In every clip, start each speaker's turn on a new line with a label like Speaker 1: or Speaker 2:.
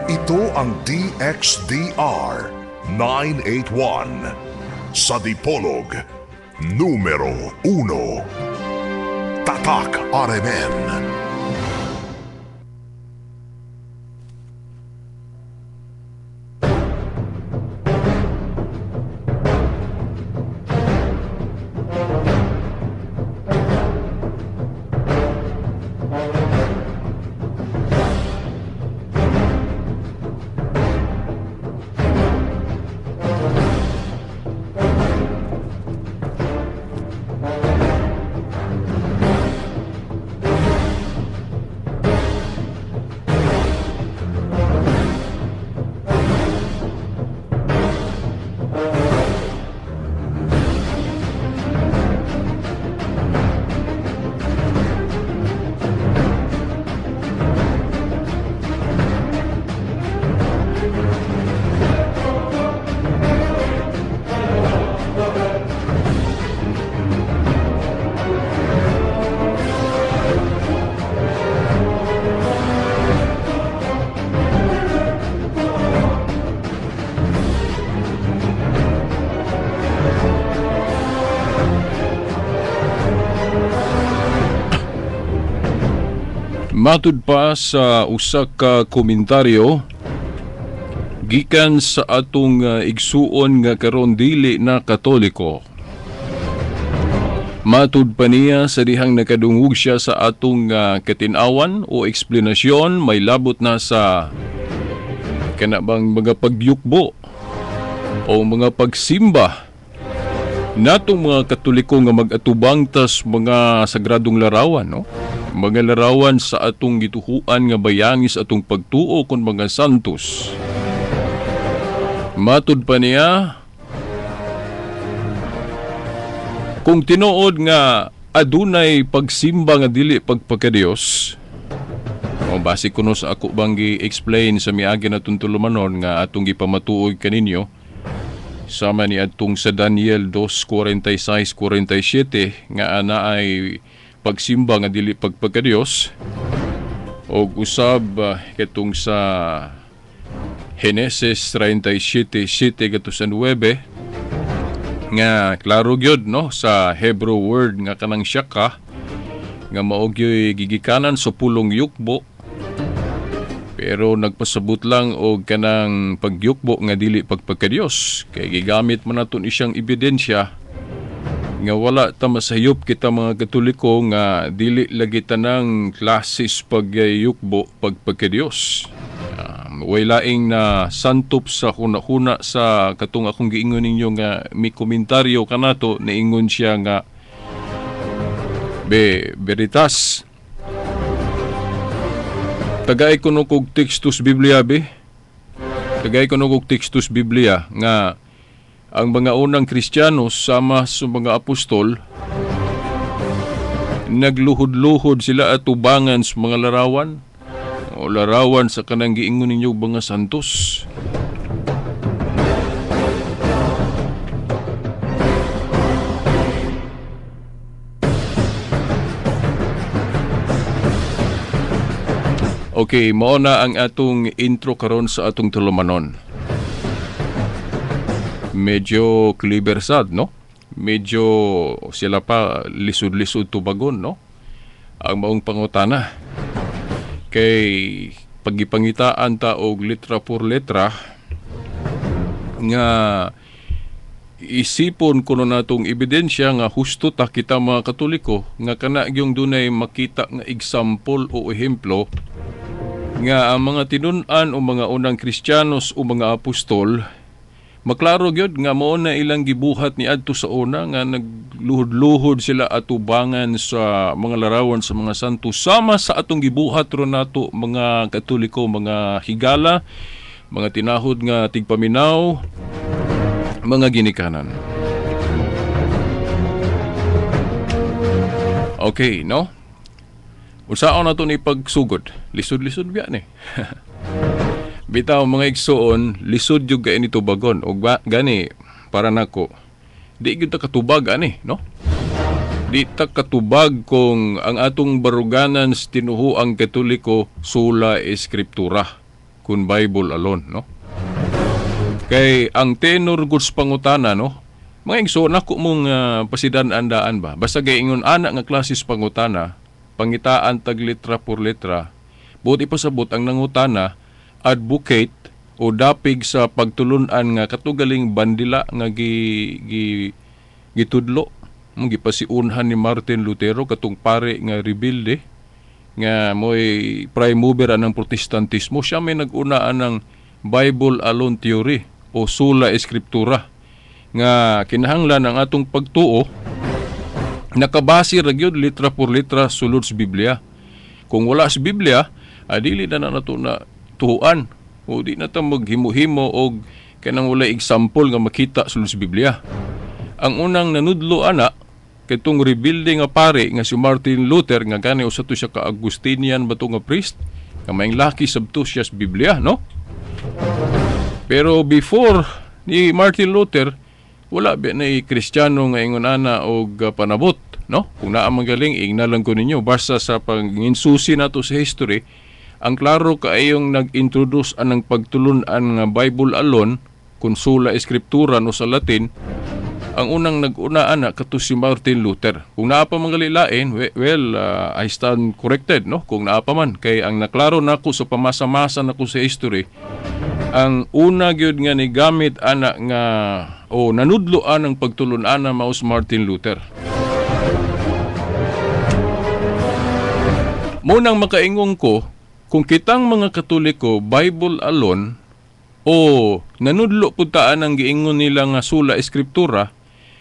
Speaker 1: Ito ang DXDR 981 sa Dipolog, numero 1. Tatak RMN.
Speaker 2: Matud pa sa usa ka komentaryo gikan sa atong igsuon nga karon dili na Katoliko. Matud pa niya sa dihang nakadungog siya sa atong katin-awan o eksplanasyon may labot na sa kana bang mga pagyukbo o mga pagsimba natong mga Katoliko nga mag-atubang tas mga sagradong larawan, no? Mga larawan sa atong gituhuan nga bayangis atong pagtuo kon mga santos. Matud pa niya, kung tinuod nga adunay pagsimba nga dili pagpakadiyos, o base kuno sa ako bang gi-explain sa miagi na tulumanon nga atong gipamatuoy kaninyo, sama ni atong sa Daniel 2:46-47 nga ana ay pagsimba nga dili pagpakadiyos, og usab katong sa Henesis 37:7-9 nga klaro gyud, no, sa Hebrew word nga kanang shaka nga mao gyoy gigikanan sa pulong yukbo, pero nagpasabot lang og kanang pagyukbo nga dili pagpakadiyos kay gigamit man naton isang ebidensya nga wala ta masayop kita mga Katoliko nga dili lagi tanang klases pagyukbo pagpakadiyos. Way laing na santop sa huna-huna sa katong akong giingon ninyo nga may komentaryo kanato, naingon siya nga be veritas. Tagay kuno kog tekstos Biblia be. Tagay kuno kog tekstos Biblia nga ang mga unang Kristiyano sama sa mga apostol nagluhod-luhod sila at tubangan sa mga larawan o larawan sa kanang giingon ninyo mga santos. Okay, mao na ang atong intro karon sa atong tulumanon. Medyo klibersad, no? Medyo sila pa lisod-lisod tubagon, no? Ang maong pangutana. Kay pagipangitaan ta og letra por letra nga isipon kuno natong ebidensya nga husto ta kita mga Katoliko nga kana gyung dunay makita nga example o ehemplo nga ang mga tinun-an o mga unang Kristiyanos o mga apostol maklaro gyud nga mao na ilang gibuhat ni adto sa una nga nagluhod-luhod sila atubangan sa mga larawan sa mga santo sama sa atong gibuhat ron nato mga Katoliko, mga higala, mga tinahod nga tigpaminaw, mga ginikanan. Okay, no? Unsaon nato ni pagsugod? Lisod-lisod biya ni. Bitaw mga igsuon, lisod jud kay ni tubagon og gani para nako. Di gyud ta katubag ani, no? Di ta katubag kung ang atong baruganan sa tinuhuang Katoliko sola escriptura. kung Bible alone, no? Kay ang tenor goods pangutana, no? Mga igsoon, ako mong pasidan-andaan ba? Basta kay ingon ana nga klases pangutana, pangitaan tag letra por letra, buot ipasabot ang nangutana, advocate o dapig sa pagtulunan nga katugaling bandila nga gitudlo. Gipasiunhan ni Martin Lutero katong pare nga rebelde nga mo'y prime mover anang Protestantismo. Siya may nag-una anang Bible alone theory o sola scriptura nga kinahanglan ang atong pagtuo nakabase ra gyud litra por litra sulod sa Biblia. Kung wala sa Biblia, dili na nato na tuoan o di na ta maghimo-himo og kanang wala example nga makita sulod sa Biblia. Ang unang nanudlo ana katong rebuilding nga pare nga si Martin Luther nga gani usa to siya ka Augustinian ba to nga priest nga maing laki sabto siya sa Biblia, no? Pero before ni Martin Luther, wala ba na Kristiyano nga ingon ana og panabot, no? Kung naa magaling, ingna lang ko ninyo basta sa panginsusi nato sa history, ang klaro kaayong nag-introduce anang pagtulun-an nga Bible alone kun sola scriptura no sa Latin, ang unang nag-una ana kato si Martin Luther. Kung naa pa mangalilain, well, I stand corrected, no? Kung naa pa man, kay ang naklaro nako sa pamasa-masa nako sa history, ang una gyud nga nigamit ana nga o nanudlo anang pagtulun-ana mao si Martin Luther. Munang makaingong ko, kung kitang mga Katoliko Bible alone o nanudlo pud taan ang giingon nila nga sola scriptura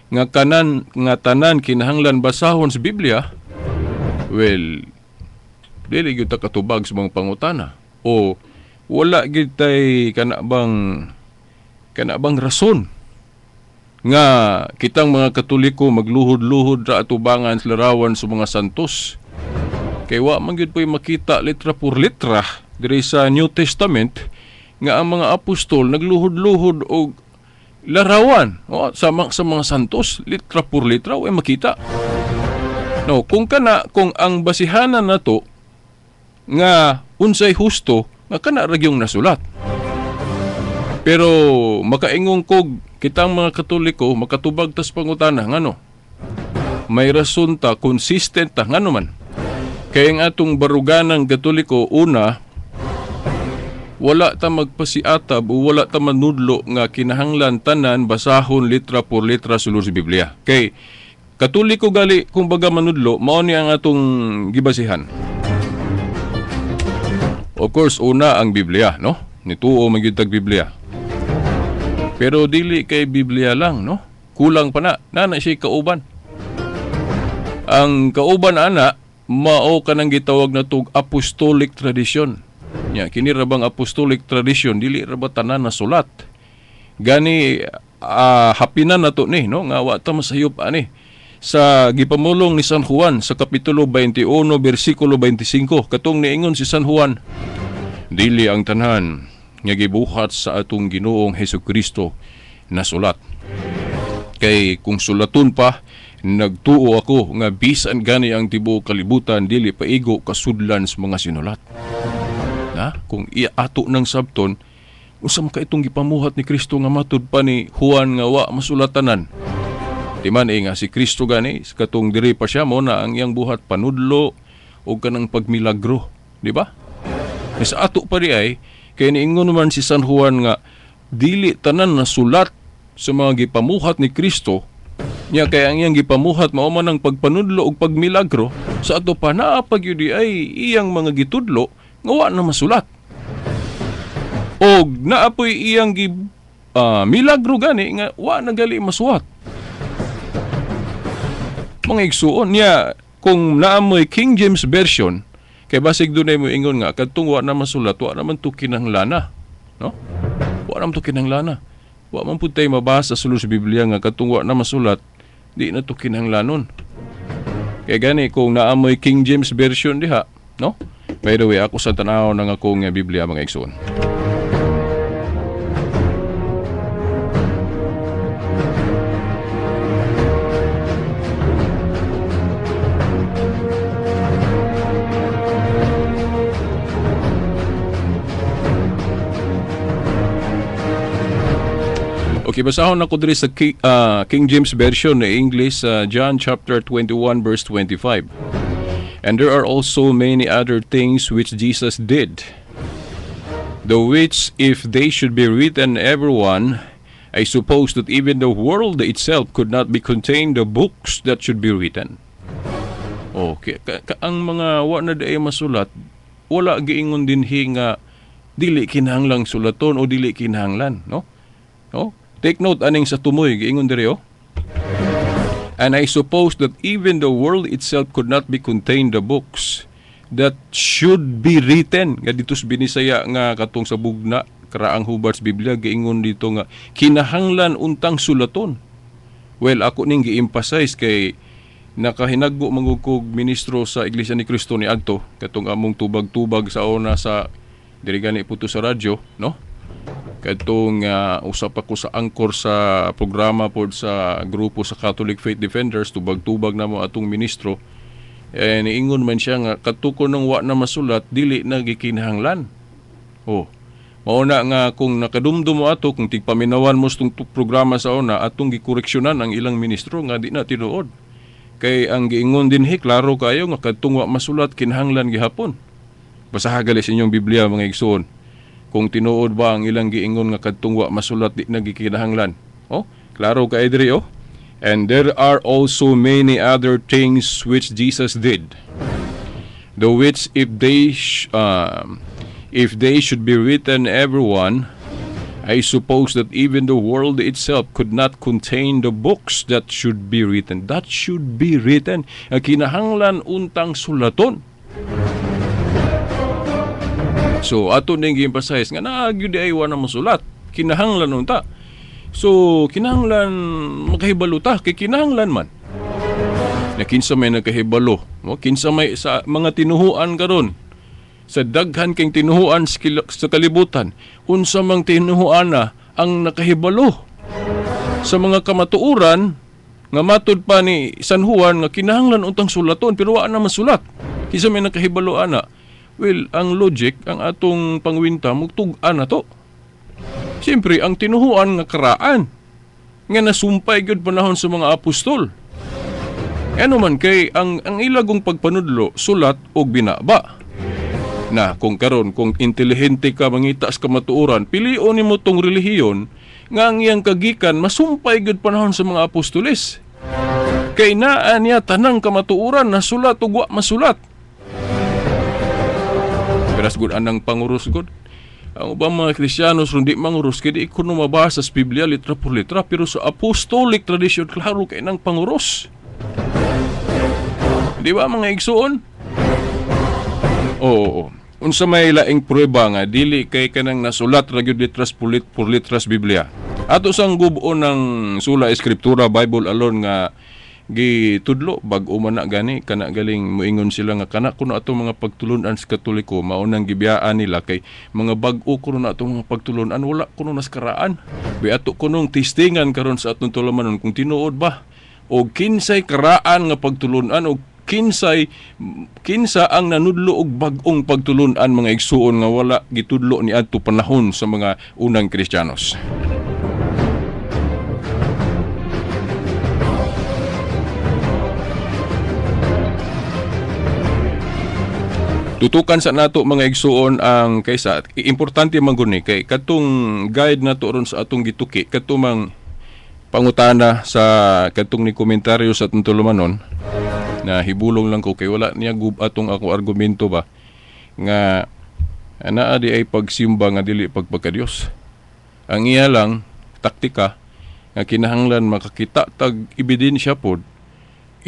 Speaker 2: nga kanan nga tanan kinahanglan basahon sa Biblia, well, dili gyud ta katubag sa mga pangutana o wala gyud tay kana bang rason nga kitang mga Katoliko magluhod-luhod ra atubangan sa larawan sa mga santos. Kay wa man gyud po'y makita litra por litra diri sa New Testament nga ang mga apostol nagluhod-luhod og larawan o, sa mga santos, litra por litra way makita. No, kung ang basihanan nato nga unsay husto nga kana ra gyung nasulat. Pero makaingong kog kitang mga Katoliko makatubag tas pangutana ngano may rason ta, consistent ta, ngano man. Kay ang atong baruganang Katoliko, una, wala ta magpasiatab o wala ta manudlo nga kinahanglan tanan basahon litra por litra sulod sa Biblia. Kay Katoliko gali kumbaga manudlo, mao ni ang atong gibasihan. Of course, una ang Biblia, no? Nituo man gyud tag Biblia. Pero dili kay Biblia lang, no? Kulang pa na. Nana siya kauban. Ang kauban ana mao kanang gitawag na tug apostolic tradition. Nya kini ra bang apostolic tradition dili ra ba tanan na sulat. Gani hapinan nato ni, no, nga wa ta masayop ani sa gipamulong ni San Juan sa kapitulo 21 bersikulo 25 katong niingon si San Juan, dili ang tanan nga gibuhat sa atong Ginoong Hesukristo nasulat. Kay kung sulaton pa, nagtuo ako nga bisan gani ang tibuok kalibutan dili paigo kasudlan sa mga sinulat. Na kung iato ng sabton, unsa man ka itong gipamuhat ni Kristo nga matud pa ni Juan nga wa masulatanan? Di man nga si Kristo gani katong diri pa siya mo na ang iyang buhat panudlo o kanang pagmilagro, di ba? Sa ato pa di ay kay niingon man si San Juan nga dili tanan na sulat sa mga gipamuhat ni Kristo. Nya kay ang iyang gipamuhat mao man ang pagpanudlo ug pagmilagro, sa ato pa naa pa gyud ay iyang mga gitudlo nga wa na masulat. Og naa poy iyang milagro gani nga wa na gali masuwat. Mga igsuon niya kung naa moy King James Version, kay basig dunay mo ingon nga kadtong wa na masulat, wa naman to kinahanglan, no? Wa naman to kinahanglan. Wa man pud tay mabasa sulod sa Biblia nga kadtong wa na masulat, di na to kinahanglanon. Kay gani kung naa moy King James Version diha, no? By the way, ako sa tan-aw ng akong Biblia, mga igsoon. Okay, basahon ako diri sa King James Version na English, John chapter 21 verse 25. And there are also many other things which Jesus did, the which if they should be written everyone, I suppose that even the world itself could not be contained the books that should be written. Okay, ang mga wa na diay masulat, wala giingon dinhi nga dili kinahanglang sulaton o dili kinahanglan, no? No? Take note aning sa tumoy giingon diri, oh. And I suppose that even the world itself could not be contained the books that should be written. Nga dito sa Binisaya nga katong sa bugna karaang Hubart's Biblia giingon dito nga kinahanglan untang sulaton. Well, ako ning gi-emphasize kay nakahinagbo mangugkog ministro sa Iglesia ni Cristo ni adto katong among tubag-tubag sa una sa diri gani puto sa radyo, no? Katong usap ako sa angkor sa programa pod sa grupo sa Catholic Faith Defenders, tubag-tubag namo atong ministro. Eh, niingon man siya nga katuko nang wa na masulat dili na gikinahanglan. Oh. Mao na nga kung nakadumdum mo ato, kung tigpaminawan mo sa programa sa una, atong gikoreksyonan ang ilang ministro nga di na tinuod. Kay ang giingon dinhi klaro kayo nga kadtong wa masulat kinahanglan gihapon. Basaha gali sa inyong Biblia mga igsoon. Kung tinuod ba ang ilang giingon nga kadtong wa masulat di na gikinahanglan. Oh, klaro kay diri, oh. And there are also many other things which Jesus did, the which if they should be written everyone, I suppose that even the world itself could not contain the books that should be written. That should be written. Ang kinahanglan untang sulaton. So ato ning gi-emphasize nga naa gyud ay wa na masulat. Kinahanglan unta. So kinahanglan makahibalo ta kay kinahanglan man. Na kinsa may nakahibalo, no? Kinsa may sa mga tinuhuan karon sa daghan king tinuhuan sa kalibutan, unsa mang tinuhuan na ang nakahibalo sa mga kamatuoran nga matud pa ni San Juan nga kinahanglan untang sulaton pero wa na masulat. Kinsa may nakahibalo ana? Well, ang logic, ang atong pangwinta, mugtug-an na to. Siyempre, ang tinuhuan nga karaan, nga nasumpay gyud panahon sa mga apostol. Ano man kay, ang ilagong pagpanudlo, sulat og binaba. Na, kung karon, kung intelihente ka, mangita sa kamatuoran, pilion nimo tong relihiyon, nga ang iyang kagikan, masumpay gyud panahon sa mga apostoles. Kay naa niya tanang kamatuoran, nasulat og wa masulat. Peras gud anang pangurus gud. Ang ubang mga Kristiyanos ron di mangurus kay di kuno mabasa sa Biblia litra por litra, pero sa apostolic tradition klaro kay nang pangurus. Di ba mga igsuon? Oo. Unsa may laing prueba nga dili kay kanang nasulat ra gyud litras por litras Biblia. Ato sang gubo ng sula eskriptura Bible alone nga gitudlo bag-o man na gani kana galing moingon sila nga kana kuno atong mga pagtulun-an sa Katoliko mao nang gibiyaan nila kay mga bag-o kuno na atong mga pagtulun-an wala kuno nas karaan. Bi ato kunong testingan karon sa atong tulumanon kung tinuod ba o kinsay karaan nga pagtulun-an o kinsa ang nanudlo og bag-ong pagtulun-an mga igsuon nga wala gitudlo ni adto panahon sa mga unang Kristiyanos. Tutukan sa nato mga igsuon ang kaysa importante man gud ni kay katong guide nato ron sa atong gituki katong mang pangutana sa katong ni komentaryo sa atong tulumanon na hibulong lang ko kay wala niya gub atong ako argumento ba nga naa di ay pagsimba nga dili pagpagka-Dios. Ang iya lang taktika nga kinahanglan makakita tag ebidensya pod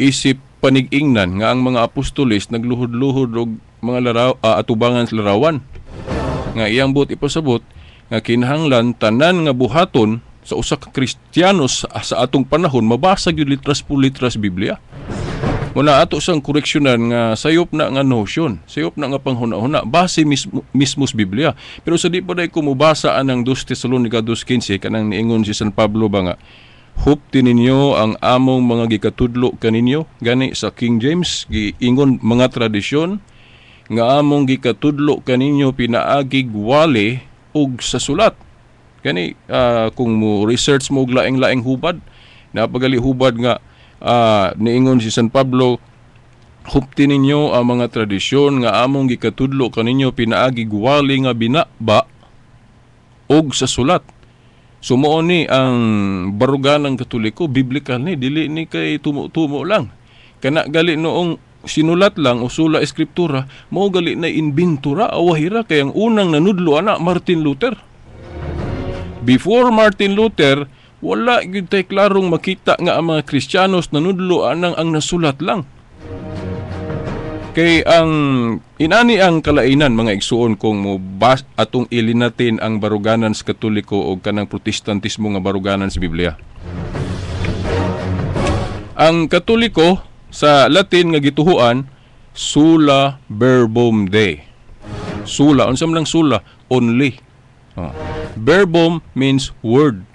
Speaker 2: isip panigingnan nga ang mga apostoles nagluhod-luhod og mga laraw, atubangan sa larawan nga iyang buot ipasabot nga kinahanglan tanan nga buhaton sa usa ka Kristiyano sa atong panahon mabasa gyud litras po litras Biblia. Muna ato sang koreksyonan nga sayop na nga notion, sayop na nga panghuna-huna base mismo sa Biblia. Pero sa di pa day kumubasa anang 2 Tesalonica 2:15 kanang niingon si San Pablo ba nga hupti ninyo ang among mga gikatudlo kaninyo, gani sa King James giingon mga tradisyon nga among gikatudlo kaninyo pinaagig wali ug sa sulat. Kani kung mo research mo og laing-laing hubad, napagali hubad nga niingon si San Pablo, "Hupti ninyo ang mga tradisyon nga among gikatudlo kaninyo pinaagi gwali nga binaba og sa sulat." So mao ni ang baruganan Katoliko, biblical ni, dili ni kay tumo-tumo lang. Kana gali noong sinulat lang o sola scriptura, mao gali na inbintura awahira kay ang unang nanudlo ana, Martin Luther. Before Martin Luther, wala gyud tay klarong makita nga ang mga Kristiyanos nanudlo anang ang nasulat lang. Kay ang inani ang kalainan, mga igsuon, kung mo bas, atong ilinatin ang baruganan sa Katoliko o kanang Protestantismo nga baruganan sa Biblia. Ang Katoliko, sa Latin nga gituhuan, sola verbum Dei. Sola, unsa man lang sola? Only. Oh. Verbum means word.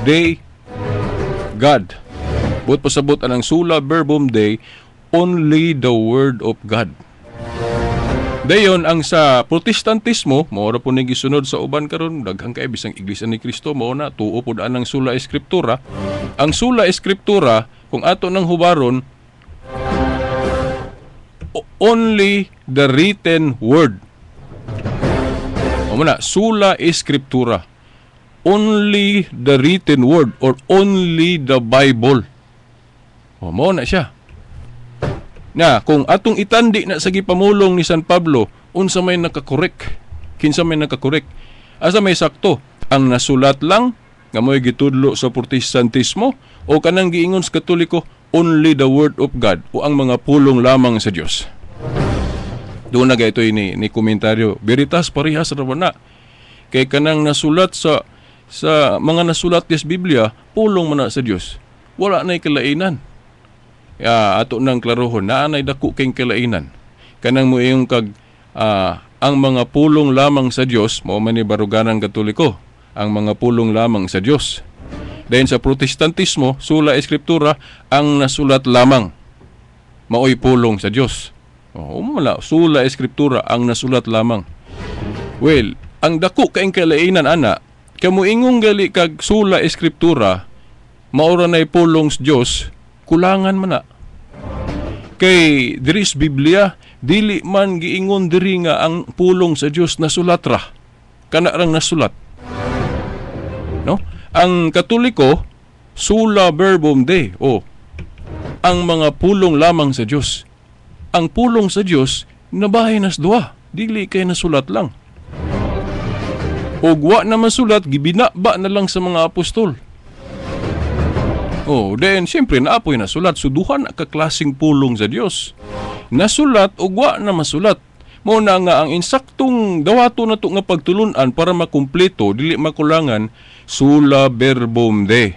Speaker 2: Dei, God. Buot pasabot anang sola verbum Dei, only the word of God. Dayon ang sa Protestantismo, mao ra po ni gisunod sa uban karon, daghan kay bisang Iglesia ni Cristo mao na tuo pud anang sola scriptura. Ang sola scriptura, kung ato nang hubaron, only the written word. O na, sola scriptura. Only the written word or only the Bible. O mao na siya. Na, kung atong itandi na sa gipamulong ni San Pablo, unsa may nakakorek? Kinsa may nakakorek? Asa may sakto? Ang nasulat lang nga mo'y gitudlo sa Protestantismo o kanang giingon sa Katoliko, only the word of God o ang mga pulong lamang sa Dios? Doon na ito ni komentaryo. Veritas, parehas ra ba na? Kay kanang nasulat sa mga nasulat sa Biblia, pulong man na sa Dios. Wala na'y kalainan. Ya, ato nang klarohon, naa nay dako kay kalainan. Kanang mo iyong kag ang mga pulong lamang sa Dios, mao man ni baruganan Katoliko, ang mga pulong lamang sa Dios. Dayon sa Protestantismo, sola scriptura, ang nasulat lamang maoy pulong sa Dios. Oh, wala, sola scriptura, ang nasulat lamang. Well, ang dako kaing kalainan ana, kamo ingong gali kag sola scriptura, maora nay pulong sa Dios, kulangan man na. Kay diri sa Biblia, dili man giingon diri nga ang pulong sa Dios nasulat ra. Kana rang nasulat. No? Ang Katoliko, sola verbum Dei, o ang mga pulong lamang sa Dios. Ang pulong sa Dios nabahin nas duha, dili kay nasulat lang. Og wa na masulat, gibinaba na lang sa mga apostol. Oh, then siyempre naapoy nasulat, so duha na ka klaseng pulong sa Dios. Nasulat ug wa na masulat. Mao na nga ang insaktong dawato na to nga pagtulun-an para makumpleto, dili makulangan, sola verbum Dei.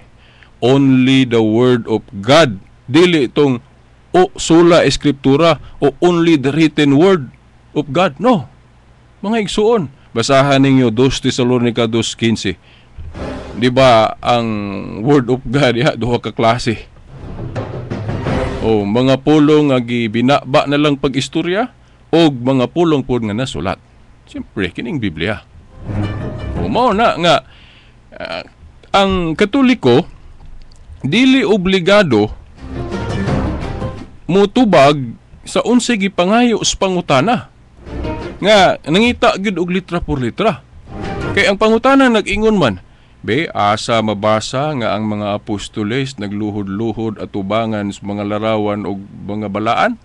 Speaker 2: Only the word of God. Dili itong o sola scriptura o only the written word of God. No. Mga igsuon, basahan ninyo 2 Tesalonica 2:15. Di ba ang word of God ya duha ka klase? O mga pulong nga gibinaba na lang pag-istorya o mga pulong pod nga nasulat. Siyempre kining Biblia. O mao na nga ang Katoliko dili obligado mutubag sa unsay gipangayo sa pangutana nga nangita gyud og litra por litra. Kay ang pangutana nag-ingon man, "Be, asa mabasa nga ang mga apostoles nagluhod-luhod at tubangan sa mga larawan o mga balaan?"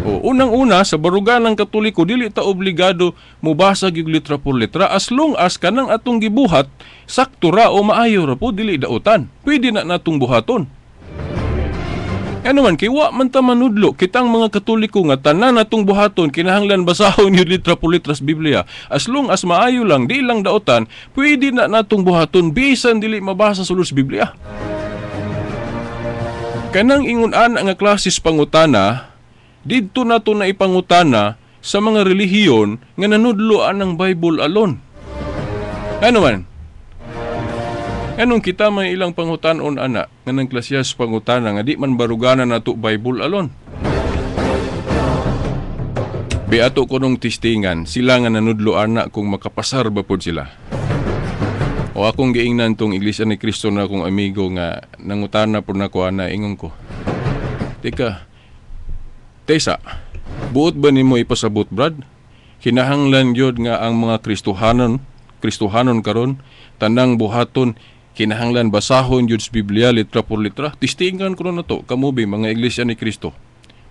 Speaker 2: O, unang-una, sa baruganan Katoliko, dili ta obligado mubasa gyud litra por litra as long as kanang atong gibuhat sakto ra o maayo ra po, dili dautan. Pwede na natong buhaton. Ano man, kay wa man ta manudlo, kitang mga Katoliko nga tanan natong buhaton, kinahanglan basahon yung litra por litra sa Biblia. As long as maayo lang, di lang dautan, pwede na natong buhaton, bisan dili mabasa sulod sa Biblia. Kanang ingon ana nga klases pangutana, didto nato na ipangutana sa mga relihiyon nga nanudlo anang Bible alone. Ano man? Anong kita may ilang pangutanon ana nga nang klasyas pangutana nga di man barugana nato Bible alone. Be ato ko nung tistingan, sila nga nanudlo ana kung makapasar ba pod sila. O akong giingnan tong Iglesia ni Cristo na akong amigo nga nangutana pod nako ana, ingon ko. Teka, Tesa, buot ba nimo ipasabot, Brad? Kinahanglan gyud nga ang mga Kristohanon karon tanang buhaton kinahanglan basahon gyud sa Biblia litra por litra. Tistingan ko na to, kamo be mga Iglesia ni Cristo.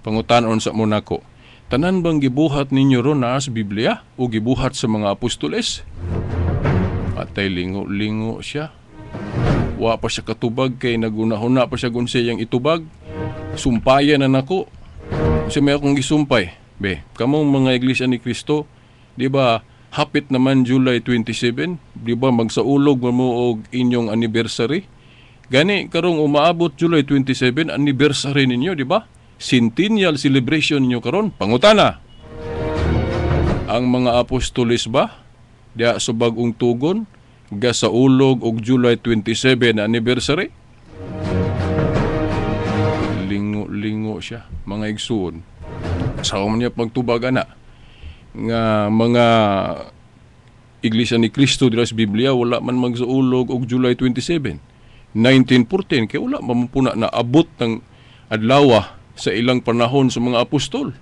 Speaker 2: Pangutanon sa mo nako. Tanan bang gibuhat ninyo ron naa sa Biblia o gibuhat sa mga apostoles? Atay lingo-lingo siya. Wa pa siya katubag kay nagunahuna pa siya kung siyang itubag. Sumpayan na nako. Kasi may akong gisumpay. Be, kamong mga Iglesia ni Cristo, di ba hapit naman July 27, di ba magsaulog man mo og inyong anniversary? Gani karong umaabot July 27, anniversary ninyo, di ba? Centennial celebration ninyo karon. Pangutana. Ang mga apostoles ba diya sa bag-ong tugon ga sa ulog og July 27 anniversary? Lingo-lingo siya, mga igsuon. Sa man niya pagtubag ana nga mga Iglesia ni Cristo dira sa Biblia wala man magsaulog og July 27, 1914 kay wala man puna na abot ng adlaw sa ilang panahon sa mga apostol.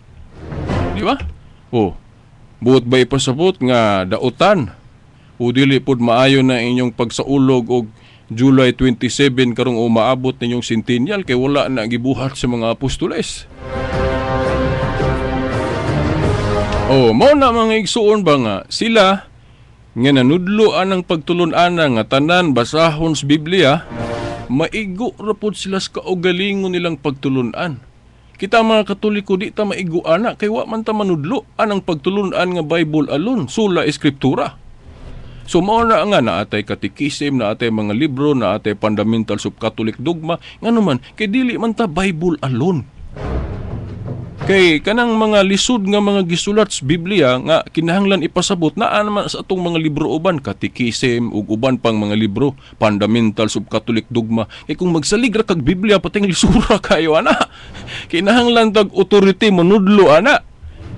Speaker 2: Di ba? Oh, buot ba ipasabot nga dautan o dili pod maayo na inyong pagsaulog og July 27 karong umaabot ninyong centennial kay wala na gibuhat sa mga apostoles? Oh, mao na mga igsuon ba nga sila nga nanudlo anang pagtulon-ana nga tanan basahon sa Biblia, maigo ra pod sila sa kaugalingon nilang pagtulun-an. Kita mga Katoliko di ta maigo ana kay wa man ta manudlo anang pagtulun-an nga Bible alone, sola Escritura. So mao na nga naatay katekisim, naatay mga libro, naatay fundamentals of Catholic dogma, ngano man kay dili man ta Bible alone. Kay kanang mga lisod nga mga gisulat sa Biblia nga kinahanglan ipasabot naa naman sa atong mga libro uban, katekisim ug uban pang mga libro, fundamentals of Catholic dogma. Kay kung magsalig ra kag Biblia pating lisura kayo ana. Kinahanglan tag authority manudlo ana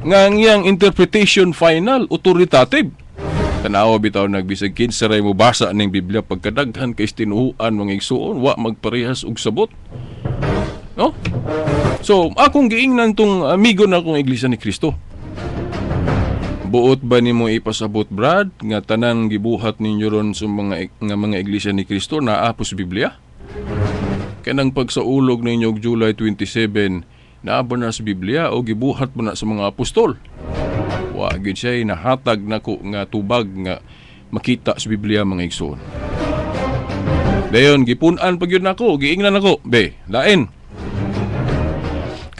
Speaker 2: nga ang iyang interpretation final authoritative. Tanawa bitaw nagbisag kinsa ray mo basa ning Biblia pagkadaghan kay tinuohan mga igsuon wa magparehas og sabot. No? So, akong giingnan tong amigo na akong Iglesia ni Cristo. Buot ba nimo ipasabot, Brad, nga tanan gibuhat ninyo ron sa mga nga mga Iglesia ni Cristo naa po sa Biblia? Kanang pagsaulog ninyo og July 27, naa ba na sa Biblia o gibuhat mo na sa mga apostol? Wa gyud siya nahatag nako nga tubag nga makita sa Biblia mga igsoon. Dayon gipun-an pa gyud nako, giingnan nako, be, lain.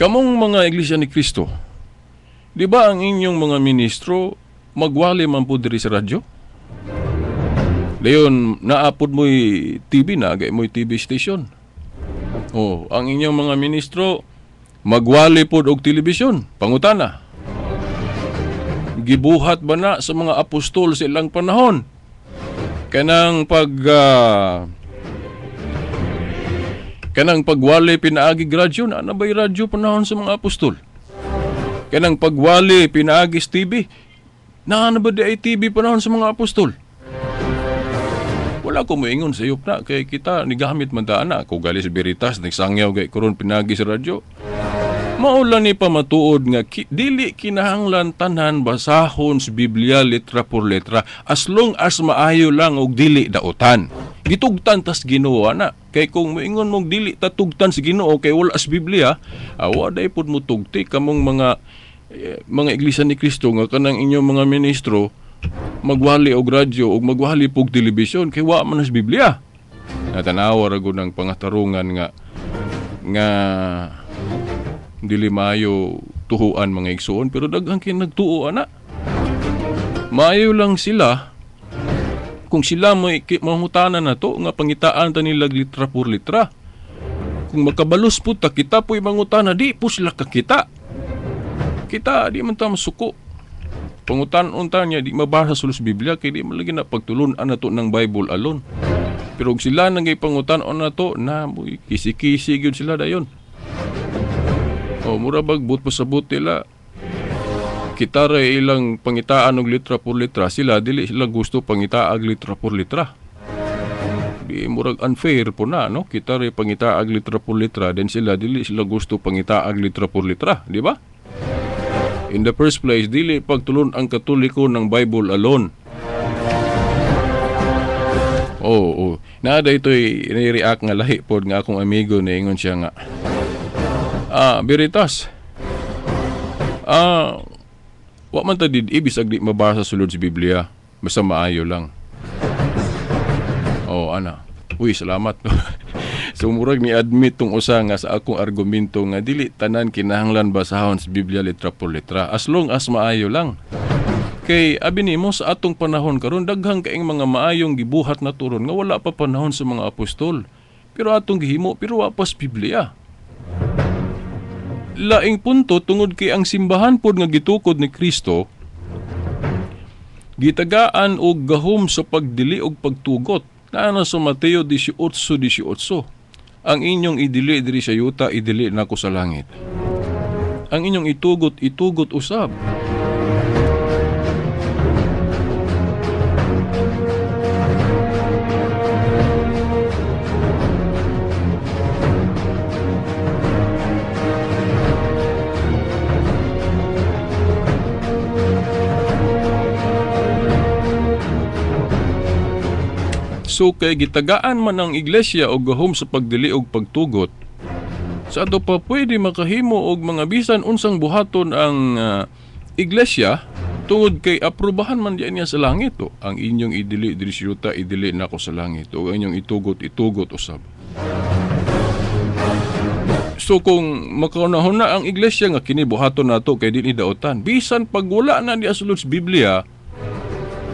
Speaker 2: Kamong mga Iglesia ni Cristo, di ba ang inyong mga ministro magwali man po diri sa radyo? Dayon naapod mo'y TV na, gay mo'y TV station. Oh, ang inyong mga ministro magwali pod og telebisyon, pangutana. Gibuhat ba na sa mga apostol sa ilang panahon? Kanang kanang pagwali pinaagi radyo, na na ba'y radyo panahon sa mga apostol? Kanang pagwali pinaagi sa TV, na na ba di ay TV panahon sa mga apostol? Wala ko moingon sa iyop na, kay kita nigamit man ta ana. Ako gali sa Veritas, nagsangyaw kay kuron pinaagi sa radyo. Maulan ni pamatuod nga dili kinahanglan tanan basahon sa Biblia letra por letra as long as maayo lang og dili dautan. Gitugtan tas Ginoo ana. Kay kung moingon mong dili tatugtan sa Ginoo kay wala sa Biblia, awa day pud mo tugti kamong mga Iglesia ni Cristo nga kanang inyong mga ministro magwali og radyo og magwali pug telebisyon kay wa man sa Biblia. Natanawa ra gud ang pangatarungan nga nga dili maayo tuhuan mga igsuon, pero daghang kay nagtuo ana. Maayo lang sila kung sila may mangutana na to nga pangitaan ta nila litra por litra. Kung makabalos po ta kita po'y mangutana, di po sila kakita. Kita di man ta masuko. Pangutan-on ta niya di mabasa sa Biblia kay di man lagi na pagtulun-an na to ng Bible alone. Pero kung sila nangay pangutan-on na to na kisi-kisi gyud sila dayon. O mura bag but pasabot nila. Kita ra ilang pangitaan og litra por litra, sila dili sila gusto pangitaag litra por litra. Di murag unfair po na, no? Kita ra pangitaag litra por litra, then sila dili sila gusto pangitaag litra por litra, di ba? In the first place, dili pagtulon ang Katoliko ng Bible alone. Oo. Naa ito'y ni-react nga lahi pod nga akong amigo, niingon siya nga, Veritas. Wa man ta did bisag di mabasa sulod sa Biblia, basta maayo lang. Oh, ana. Uy, salamat. So murag ni admit tong usa nga sa akong argumento nga dili tanan kinahanglan basahon sa Biblia litra por litra, as long as maayo lang. Kay abi nimo sa atong panahon karon daghang kaing mga maayong gibuhat na turon nga wala pa panahon sa mga apostol. Pero atong gihimo pero wa pa sa Biblia. Laing punto tungod kay ang simbahan pod nga gitukod ni Kristo gitagaan og gahom sa pagdili og pagtugot. Naa sa Mateo 18:18. Ang inyong idili diri sa yuta, idili nako sa langit. Ang inyong itugot, itugot usab. So kay gitagaan man ang iglesia og gahom sa pagdili og pagtugot, sa ato pa pwede makahimo og mga bisan unsang buhaton ang iglesia tungod kay aprobahan man diyan niya sa langit. O, ang inyong idili diri sa yuta, idili nako sa langit, o ang inyong itugot, itugot usab. So kung makaunahon na ang iglesia nga kini buhaton nato kay di ni daotan, bisan pag wala na diya sulod sa Biblia,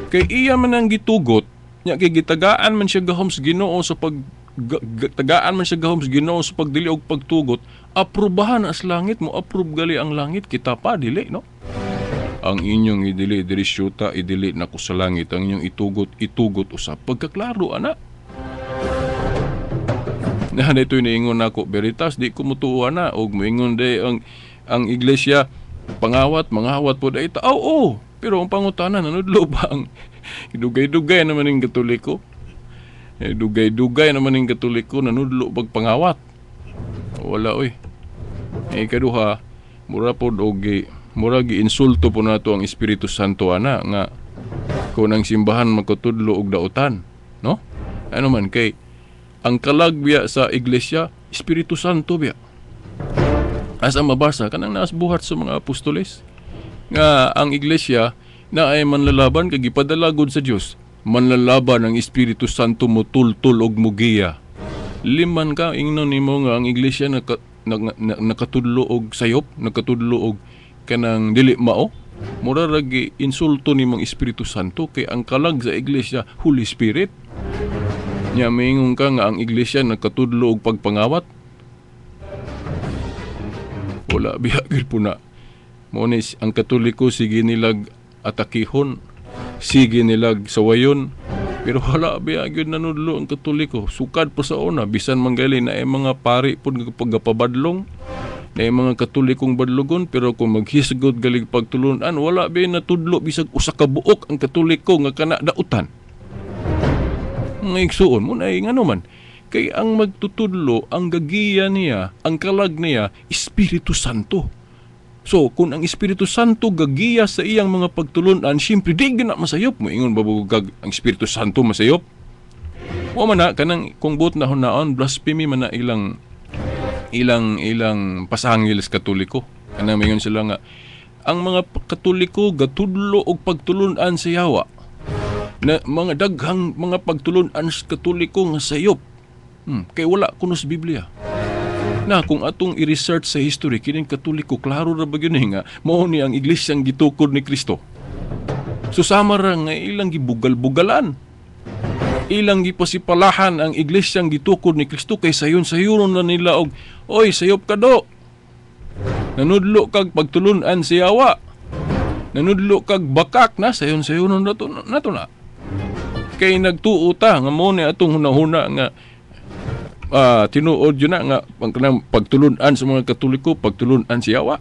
Speaker 2: kay iya man ang gitugot nya, kay gitagaan man siya gahom sa Ginoo sa pag tagaan man siya gahom sa Ginoo sa pagdili og pagtugot, aprobahan as langit mo, approve gali ang langit, kita pa dili, no? Ang inyong idili diri syuta, idili nako sa langit, ang inyong itugot, itugot usab. Pagkaklaro ana. Na dito niingon nako, Veritas, di ko mutuo ana og moingon day ang iglesia pangawat, mangawat pod ay ta. Oo, pero ang pangutana nanudlo ba ang dugay-dugay naman ning Katoliko. Dugay-dugay naman ning Katoliko nanudlo pag pangawat. Wala oy. Ikaduha, mura pod og mura gi-insulto po nato ang Espiritu Santo ana nga kung ang simbahan magkatudlo og daotan, no? Ano man kay ang kalag biya sa iglesia, Espiritu Santo biya. Asa mabasa kanang naas buhat sa mga apostoles nga ang iglesia na ay manlalaban kay gipadala gud sa Dios. Manlalaban ang Espiritu Santo mutultul og mugiya. Liman ka ingnon nimo nga ang iglesia nakatudlo og sayop, nakatudlo og kanang dili mao. Mura ra gi insulto nimong Espiritu Santo kay ang kalag sa iglesia Holy Spirit. Nya moingon ka nga ang iglesia nakatudlo og pagpangawat. Wala biya gyud po na. Mo ni ang Katoliko sige nilag atakihon, sige nilag sawayon, pero wala biya gyud nanudlo ang Katoliko. Sukad pa sa una, bisan manggali na ay mga pari pud pagpabadlong, na ay mga Katolikong badlogon, pero kung maghisgot galig pagtulunan, wala biya natudlo bisag usa ka buok ang Katoliko nga kana dautan. Nga igsuon mo na ngano man, kay ang magtutudlo, ang gagiya niya, ang kalag niya, Espiritu Santo. So, kung ang Espiritu Santo gagiya sa iyang mga pagtulunan, siyempre di gina masayop. Moingon babugag ang Espiritu Santo masayop. Wa man na kanang kung buot na hunaon, blasphemy man na ilang pasangil sa Katoliko. Kanang moingon sila nga ang mga Katoliko gatudlo og pagtulunan sa yawa. Na mga daghang mga pagtulunan sa Katoliko nga sayop. Kay wala kuno sa Biblia. Na kung atong i-research sa history kining Katoliko klaro ra ba gyud nga mao ni ang iglesyang gitukod ni Kristo. So sama ra nga ilang gibugal-bugalan, ilang gipasipalahan ang iglesyang gitukod ni Kristo kay sayon-sayonon na nila og oy sayop ka do. Nanudlo kag pagtulun-an si yawa. Nanudlo kag bakak na sayon-sayonon nato na. Kay nagtuo ta nga mao ni atong hunahuna nga tinuod yun na nga pagtulunan sa mga Katoliko, pagtulunan si yawa.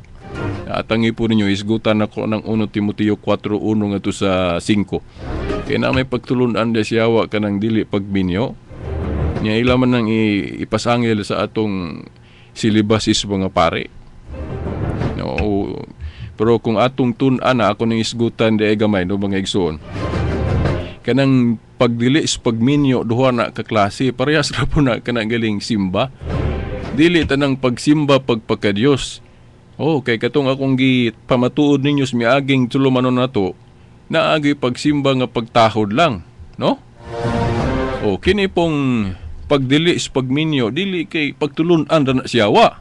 Speaker 2: Atangi po ninyo, isgutan ako ng 1 Timoteo 4:1 ngadto sa 5. Kaya na may pagtulunan de siyawa kanang dili pagminyo. Nya ila man nang ipasangil sa atong silibasis mga pare. No, pero kung atong tun-an na ako ning isgutan di ay gamay no mga igsoon. Kanang pagdili sa pagminyo duha na ka klase, parehas ra po na kanang galing simba. Dili tanang pagsimba pagpakadiyos. Oh, kay katong akong gipamatuod ninyo sa miaging tulumanon nato, naagi pagsimba nga pagtahod lang, no? O kini pong pagdili sa pagminyo, dili kay pagtulun-an ra na siyawa.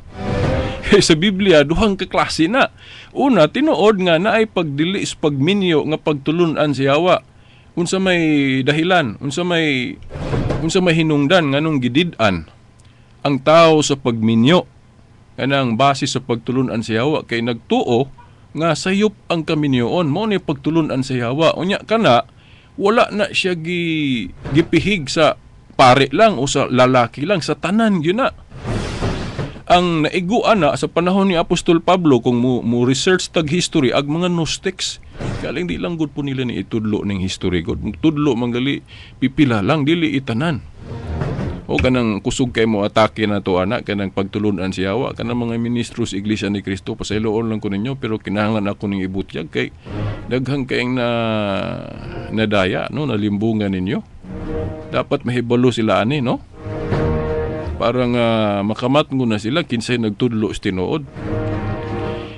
Speaker 2: Sa Biblia duhang ka klase na. Una, tinuod nga naay pagdili sa pagminyo nga pagtulun-an siyawa. Unsa may dahilan, unsa may hinungdan nganong gidid-an ang tao sa pagminyo kanang base sa pagtulun-an sa yawa kay nagtuo nga sayop ang kaminyoon mo ni pagtulun-an sa yawa. Unya kana wala na siya gipihig sa pare lang o sa lalaki lang, sa tanan gyud na. Ang naiguan na sa panahon ni Apostol Pablo, kung mo research tag history ag mga Gnostics, galing di lang gud po nila ni itudlo ning history gud. Tudlo manggali pipila lang, dili itanan. O kanang kusog kay mo atake na to anak kanang pagtulun-an siya kanang mga ministro sa Iglesia ni Cristo, pasayloon lang ko ninyo pero kinahanglan ako ning ibutyag kay daghang kayong na nadaya no, nalimbungan ninyo. Dapat mahibalo sila ani no, para nga makamatngo na sila kinsay nagtudlo sa tinuod.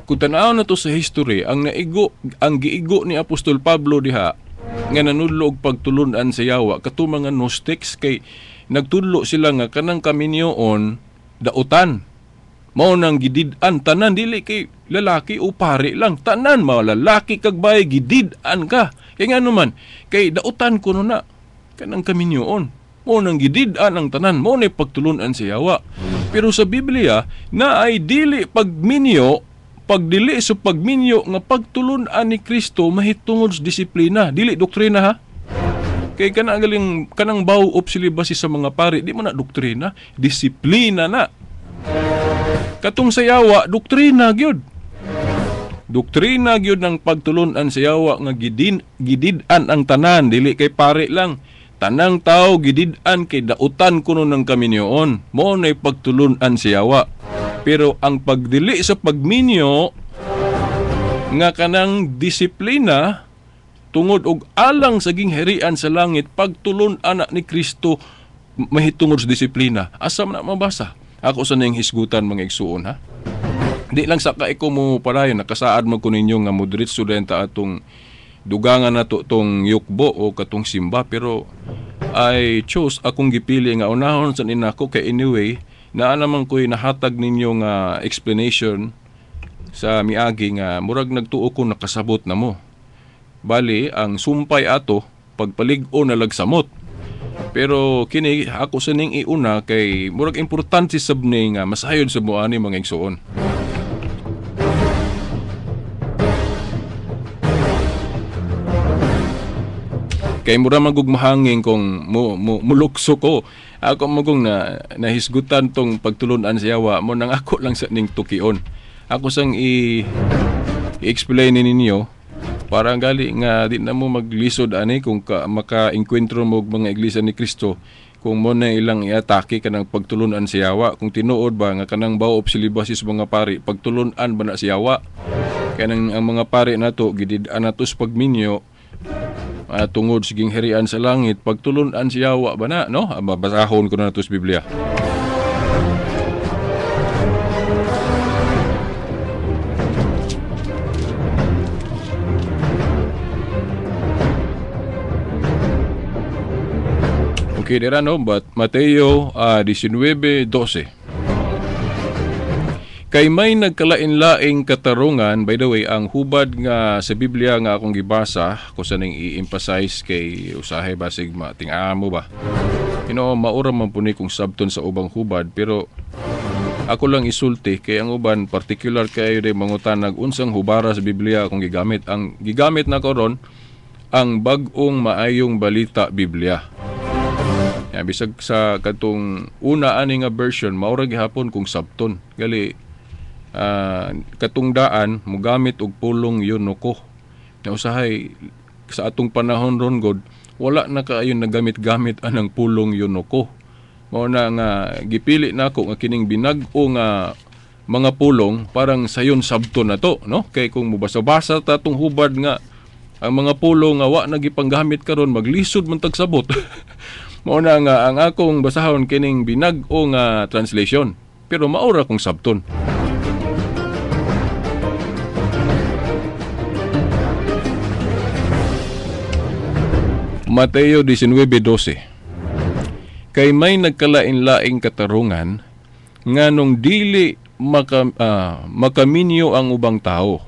Speaker 2: Kung tan-aw na to sa history, ang naigo, ang giigo ni Apostol Pablo diha nga nanudlo og pagtulun-an sa yawa kato mga Gnostics kay nagtudlo sila nga kanang kaminyoon dautan. Mao nang gidid-an tanan, dili kay lalaki o pare lang, tanan mao lalaki kag babae gidid-an ka. Kay ngano man kay dautan kuno na kanang kaminyoon. Mao nang gidid-an ang tanan, mao ni pagtulun-an sa yawa. Pero sa Biblia na ay dili pagminyo, pagdili sa pagminyo nga pagtulun-an ni Kristo mahitungod sa disiplina, dili doktrina ha. Kay kanang galing kanang bow of celibacy sa mga pare, di man na doktrina, disiplina na. Katong sa yawa, doktrina gyud. Doktrina gyud ng pagtulun-an sa yawa nga gidid-an ang tanan, dili kay pare lang. Tanang tao gidid-an kay dautan kuno ng kaminyoon. Mao nay pagtulun-an sa yawa. Pero ang pagdili sa pagminyo nga kanang disiplina tungod og alang sa gingharian sa langit, pagtulun-an ni Kristo mahitungod sa disiplina. Asa man na mabasa? Ako sa ning hisgutan mga igsuon ha. Di lang sa kaiko mo padayon, nakasaad man ko ninyo nga modritso din ta atong dugangan nato tong yukbo o katong simba, pero I chose akong gipili nga unahon sa ninako kay anyway naa naman ko'y nahatag ninyo nga explanation sa miagi nga murag nagtuo ko nakasabot na mo. Bali, ang sumpay ato, pagpalig-o na lagsamot. Pero kini, ako sa ning iuna kay murag importante sab ni nga masayod sa muani mga igsuon. Kay mura magugmahangin kung mulukso ko. Ako magong na nahisgutan tong pagtulun-an sa yawa mo nang ako lang sa ning tukion. Ako sang i-explain ninyo para gali nga di na mo maglisod ani kung maka-enkwentro mo og mga Iglesia ni Cristo kung mo na ilang iatake kanang pagtulun-an sa yawa, kung tinuod ba nga kanang bow of celibacy sa mga pari pagtulun-an ba na sa yawa. Kanang ang mga pari nato gidid-an nato sa pagminyo tungod sa gingharian sa langit, pagtulun-an sa yawa ba na, no? Basahon ko na nato sa Biblia. Okay, dira no, but Mateo 19:12. Kay may nagkalain-laing katarungan, by the way, ang hubad nga sa Biblia nga akong gibasa, ko sa ning i-emphasize kay usahay basig mating-amo ba. You know, maura man po ni kung sabton sa ubang hubad, pero ako lang isulti kay ang uban particular kayo day mangutanag unsang hubara sa Biblia akong gigamit. Ang gigamit na karon ang bag-ong maayong balita Biblia. Ya, bisag sa katong una ani nga version maura gihapon kung sabton. Gali Katungdaan mogamit og pulong eunuko. Na usahay sa atong panahon ron god wala na kaayo nagamit-gamit anang pulong eunuko. Mao na nga gipili nako nga kining binag-o nga mga pulong parang sayon sabto na to, no? Kay kung mobasa-basa ta atong hubad nga ang mga pulong nga wa na gipanggamit karon, maglisod man tagsabot. Mao na nga ang akong basahon kining binag-o nga translation, pero maura kong sabton. Mateo 19:12. Kay may nagkalain-laing katarungan nganong dili makaminyo ang ubang tao.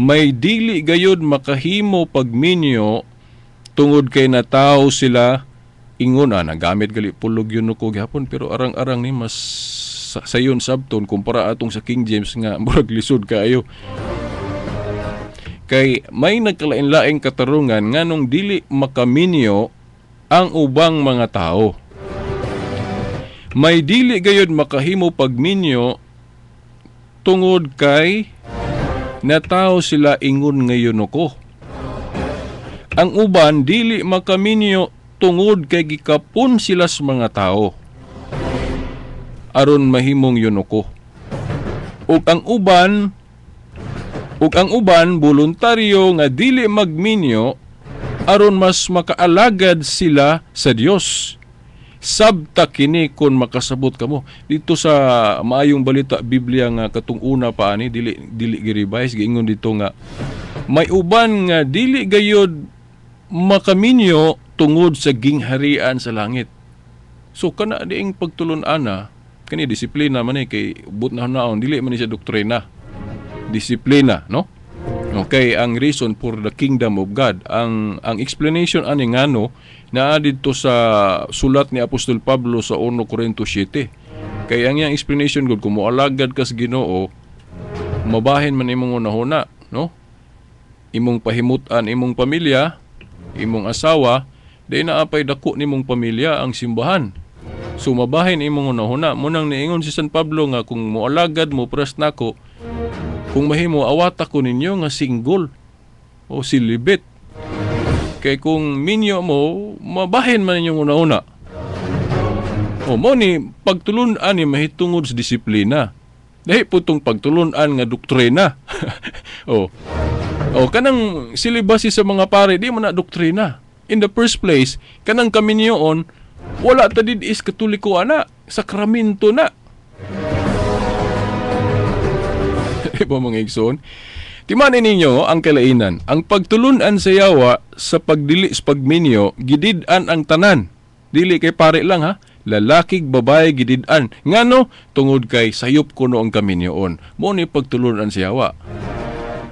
Speaker 2: May dili gayod makahimo pagminyo tungod kay natawo sila ingon. Nagamit gali pulog yun ko gihapon, pero arang-arang ni mas sayon sabton kumpara atong sa King James nga murag lisod kaayo. Kay may nagkalain-laing katarungan nganong dili makaminyo ang ubang mga tao. May dili gayod makahimo pagminyo tungod kay natawo sila ingon ngayon ko. Ang uban dili makaminyo tungod kay gikapon sila sa mga tao aron mahimong eunuko. Ug ang uban voluntaryo nga dili magminyo aron mas makaalagad sila sa Dios. Sabta kini kon makasabot kamo. Dito sa Maayong Balita Biblia nga katong una pa ani dili gi-revise, giingon dito nga may uban nga dili gayod makaminyo tungod sa gingharian sa langit. So kana diing pagtulon-ana kani disiplina man ni, kay but na naon dili man ni siya doktrina. Disiplina, no? Okay, ang reason for the kingdom of God, ang explanation ani ngano naa didto sa sulat ni Apostol Pablo sa 1 Corinto 7. Kay ang iyang explanation gud, kung moalagad ka sa Ginoo, mabahin man imong hunahuna, no? Imong pahimutan imong pamilya, imong asawa, di na apay dako nimong pamilya ang simbahan. So mabahin imong hunahuna. Munang niingon si San Pablo nga kung moalagad mo pres nako, kung mahimo awata ko ninyo nga single o silibit. Kay kung minyo mo, mabahin man inyong una-una. O mo ni pagtulun-an ni mahitungod sa disiplina. Dahil po itong pagtulun-an nga doktrina. O kanang silibasi sa mga pare, di mo na doktrina. In the first place, kanang kaminyoon, wala ta did is katoliko ana, sakramento na. Iba mga igsoon, timanin ninyo ang kalainan. Ang pagtulunan sa yawa sa pagdili sa pagminyo, gidid-an ang tanan. Dili kay pare lang ha, lalaki babae gidid-an. Ngano tungod kay sayop kuno ang kaminyoon. Mo ni pagtulunan sa yawa.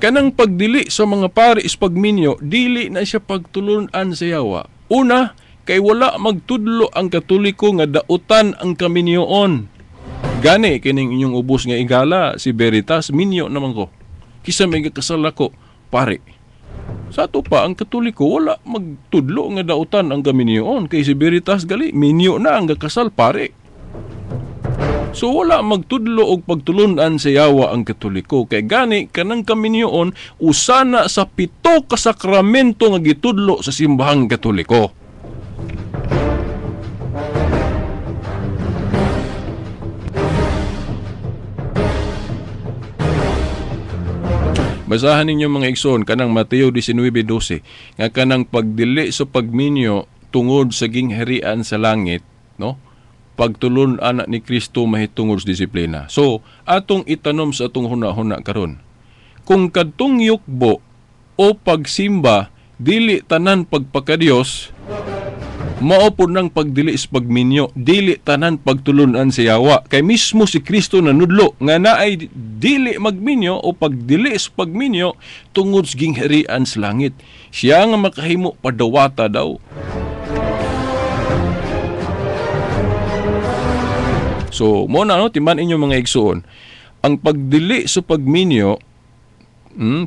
Speaker 2: Kanang pagdili sa mga pare is pagminyo, dili na siya pagtulunan sa yawa. Una, kay wala magtudlo ang Katoliko nga dautan ang kaminyoon. Gani kining inyong ubos nga igala si Veritas, minyo naman ko. Kisa may kasal ako, pare. Sa ato pa ang Katoliko wala magtudlo nga dautan ang kaminyoon kay si Veritas gali minyo na ang kasal, pare. So wala magtudlo og pagtulun-an sa yawa ang Katoliko kay gani kanang kaminyoon usana sa 7 ka sakramento nga gitudlo sa simbahang Katoliko. Basahan ninyo mga igsoon kanang Mateo 19:12 nga kanang pagdili sa pagminyo tungod sa gingharian sa langit, no? Pagtulun-an ni Kristo mahitungod sa disiplina. So, atong itanom sa atong huna-huna karon. Kung kadtong yukbo o pagsimba dili tanan pagpakadiyos, mao pud nang pagdili sa pagminyo, dili tanan pagtulun-an sa yawa. Kay mismo si Kristo nanudlo nga naay dili magminyo o pagdili sa pagminyo tungod sa gingharian sa langit. Siya nga makahimo padawata daw. So, mo na no, timan inyo mga igsuon, ang pagdili sa pagminyo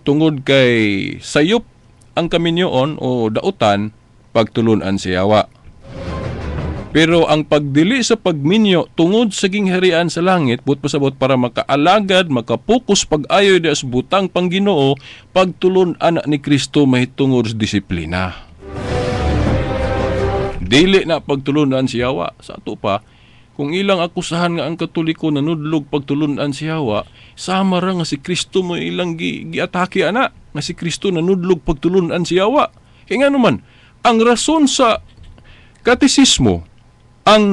Speaker 2: tungod kay sayop ang kaminyoon o dautan, pagtulun-an sa yawa. Pero ang pagdili sa pagminyo tungod sa gingharian sa langit, but pasabot para makaalagad, makapokus pag-ayo di sa butang pang Ginoo, pagtulon-an ni Kristo mahitungod sa disiplina. Dili na pagtulunan si Yawa. Sa ato pa, kung ilang akusahan nga ang Katoliko nanudlog pagtulunan si Yawa, sama ra nga si Kristo mo ilang giatake ana, nga si Kristo nanudlog pagtulunan si Yawa. Kaya nga naman, ang rason sa katisismo, ang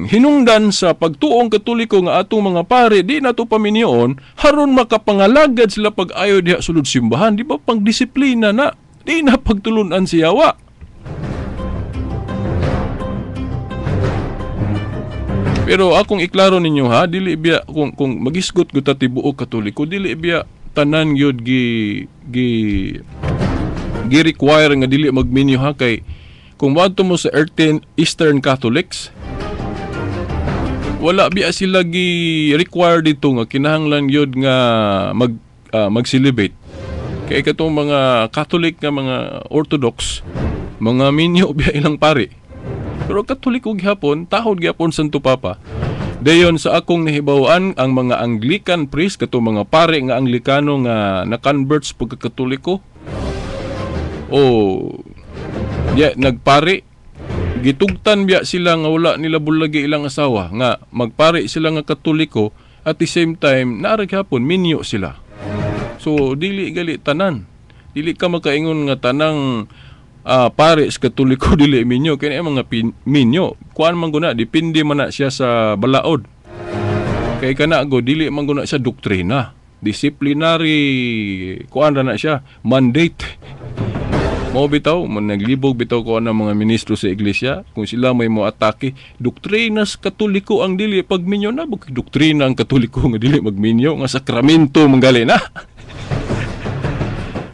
Speaker 2: hinungdan sa pagtuong Katoliko nga atong mga pare di nato paminyoon haron makapangalagad sila pag-ayo diha sulod simbahan, di ba pangdisiplina na, di na pagtulunan si Yawa. Pero akong iklaro ninyo ha, dili biya kung magisgot gyud ta tibuok Katoliko, dili biya tanan gyud gi gi gi require nga dili magminyo ha, kay kung moadto mo sa Eastern Catholics, wala biya sila gi require dito nga kinahanglan gyud nga mag-celibate. Kay katong mga Catholic nga mga Orthodox, mga minyo biya ilang pari. Pero Katoliko gihapon, tahod gihapon Santo Papa. Dayon sa akong nahibaw-an, ang mga Anglican priest, katong mga pare nga Anglikano nga na-convert sa pagkakatoliko, o ya, nagpari, gitugtan biya sila nga wala nila bulagi ilang asawa, nga magpari sila nga Katoliko, at the same time, naara gihapon, minyo sila. So, dili gali tanan. Dili ka makaingon nga tanang pare sa Katoliko dili minyo. Kaya mga minyo, kuan man guna, depende man na siya sa balaod. Kay kana go, dili man guna siya doktrina. Disciplinary, kuan ra na siya, mandate. Mao bitaw, man naglibog bitaw ko ang mga ministro sa iglesia, kung sila may mo atake, doktrina sa Katoliko ang dili pagminyo na, bukid doktrina ang Katoliko nga dili magminyo, nga sakramento manggali na.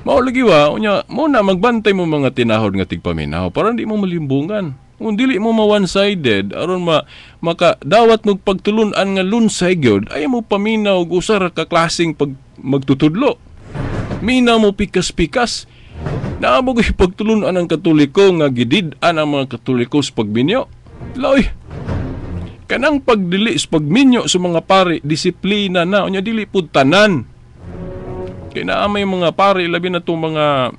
Speaker 2: Mao lagi wa, unya, mo na magbantay mo mga tinahod nga tigpaminaw para hindi mo malimbungan. Kung dili mo ma one-sided, aron makadawat mo pagtulun-an nga lunsay gyud, ay mo paminaw og usa ra ka klaseng pag magtutudlo. Minaw mo pikas-pikas. Naamo gyud pagtulun-an ang Katoliko nga gidid-an ang mga Katoliko sa pagminyo. Loy, kanang pagdili sa pagminyo sa mga pare, disiplina na, unya dili pud tanan. Kaya naa may mga pare, labi na itong mga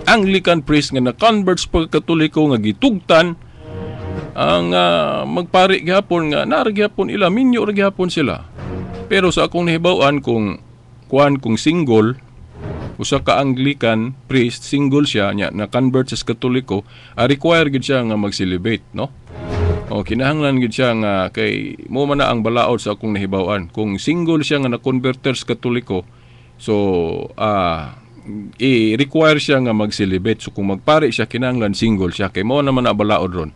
Speaker 2: Anglican priest nga na-convert sa pagkatoliko nga gitugtan ang magpari gihapon nga naa gihapon ila, minyo ra gihapon sila. Pero sa akong nahibaw-an, kung single, usa ka Anglican priest, single siya nya na-convert sa Katoliko, require gid siya nga mag-celibate, no? O kinahanglan gid siya nga kay mo man na ang balaod sa akong nahibaw-an. Kung single siya nga na-converter sa Katoliko, so i-require siya nga mag-celibate. So kung magpari siya, kinahanglan single siya kay mao naman na balaod ron.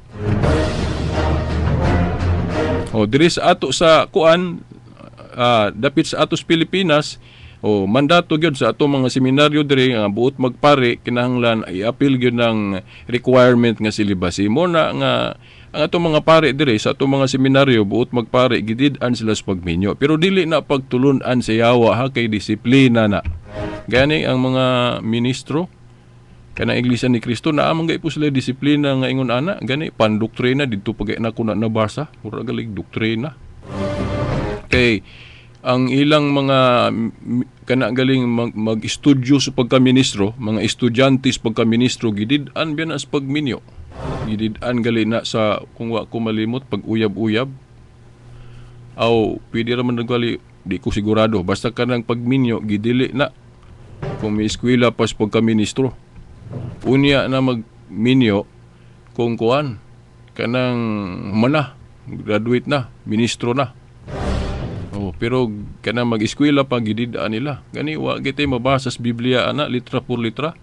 Speaker 2: O diri sa ato sa kuan, dapit sa atos Pilipinas, o mandato gyud sa ato mga seminaryo diri nga buot magpari kinahanglan i-appeal gyud ng requirement nga celibacy. Mo na nga ang ato mga pare diri sa ato mga seminaryo buot magpari gidid-an sila sa pagminyo, pero dili na pagtulun-an sa yawa ha, kay disiplina na. Gani ang mga ministro kanang Iglesia ni Cristo naa man gay po sila disiplina nga ingon ana, gani pandoktrina didto pag na ko na nabasa, mura galig doktrina. Kay ang ilang mga kana galing mag-estudyo sa pagkaministro, mga estudyante sa pagkaministro gidid-an biya na sa pagminyo. Gidid-an gali na sa, kung wa ko malimot, pag-uyab-uyab. Aw, pwede ra man nagwali, di ko sigurado. Basta kanang pagminyo, gidili na. Kung may eskwela pa sa pagkaministro. Unya na magminyo, kung kuan, kanang humana, graduate na, ministro na. Oh, pero kanang mag-eskwela pa, gidid-an nila. Gani, wa gitay mabasa sa Biblia, ana, litra por litra,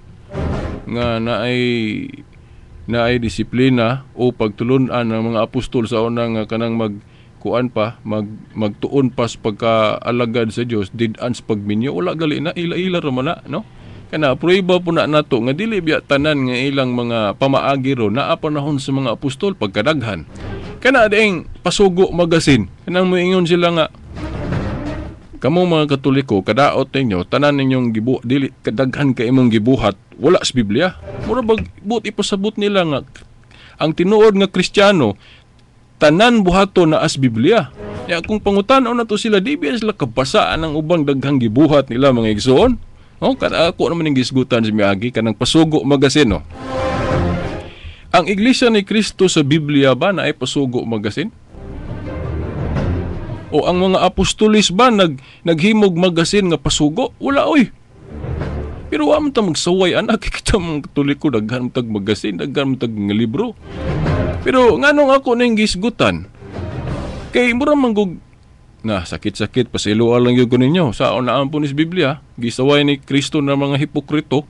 Speaker 2: nga naay disiplina o pagtulun-an ng mga apostol sa unang kanang magkuan pa, magtuon pa sa pagkaalagad sa Dios, did-an sa pagminyo, wala gali na, ila-ila ra man na, no? Kana prueba po na nato nga dili biya tanan nga ilang mga pamaagi ro naa panahon sa mga apostol pagkadaghan. Kana dieng Pasugo Magazine, kanang moingon sila nga kamo mga Katoliko, kadaot ninyo, tanan ninyong dili kadaghan kay imong gibuhat, wala sa Biblia. Mura bag buot ipasabot nila nga ang tinuod nga Kristiyano, Tanan buhaton na as Biblia. Ya kung pangutan-on nato sila, di biya sila kabasaan ang ubang daghang gibuhat nila mga igsoon. No, kada ako naman ning gisgutan si miagi kanang Pasugo Magazine, no. Ang Iglesia ni Cristo sa Biblia ba na ay Pasugo Magazine? O ang mga apostolis ba naghimog magazine nga pasugo? Wala oy. Pero wa man ta magsaway anak, kita mga Katoliko daghan man tag magazine, daghan man tag nga libro. Pero nganong ako ning gisgutan? Kay mura man gug na sakit-sakit pasayloa lang gyud ko ninyo. Sa unaan po ni Biblia, gisaway ni Kristo na mga hipokrito.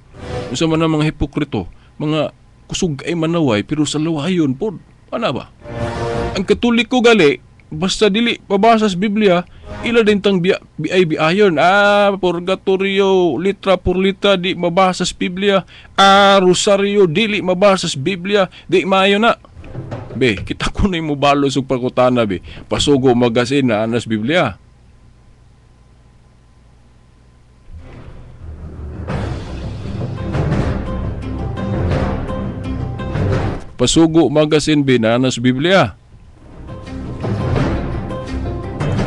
Speaker 2: Unsa man ang mga hipokrito? Mga kusog ay manaway pero sa lawayon pod. Ana ba? Ang Katoliko gali basta dili pabasa sa Biblia, ila din tang biay biayon. Ah, purgatorio, litra por litra di mabasa sa Biblia. Ah, rosario dili mabasa sa Biblia, di maayo na. Be, kita ko na yung mubalo sa pagkutana, be. Pasugo Magazine na anas Biblia. Pasugo Magazine, be, na anas Biblia.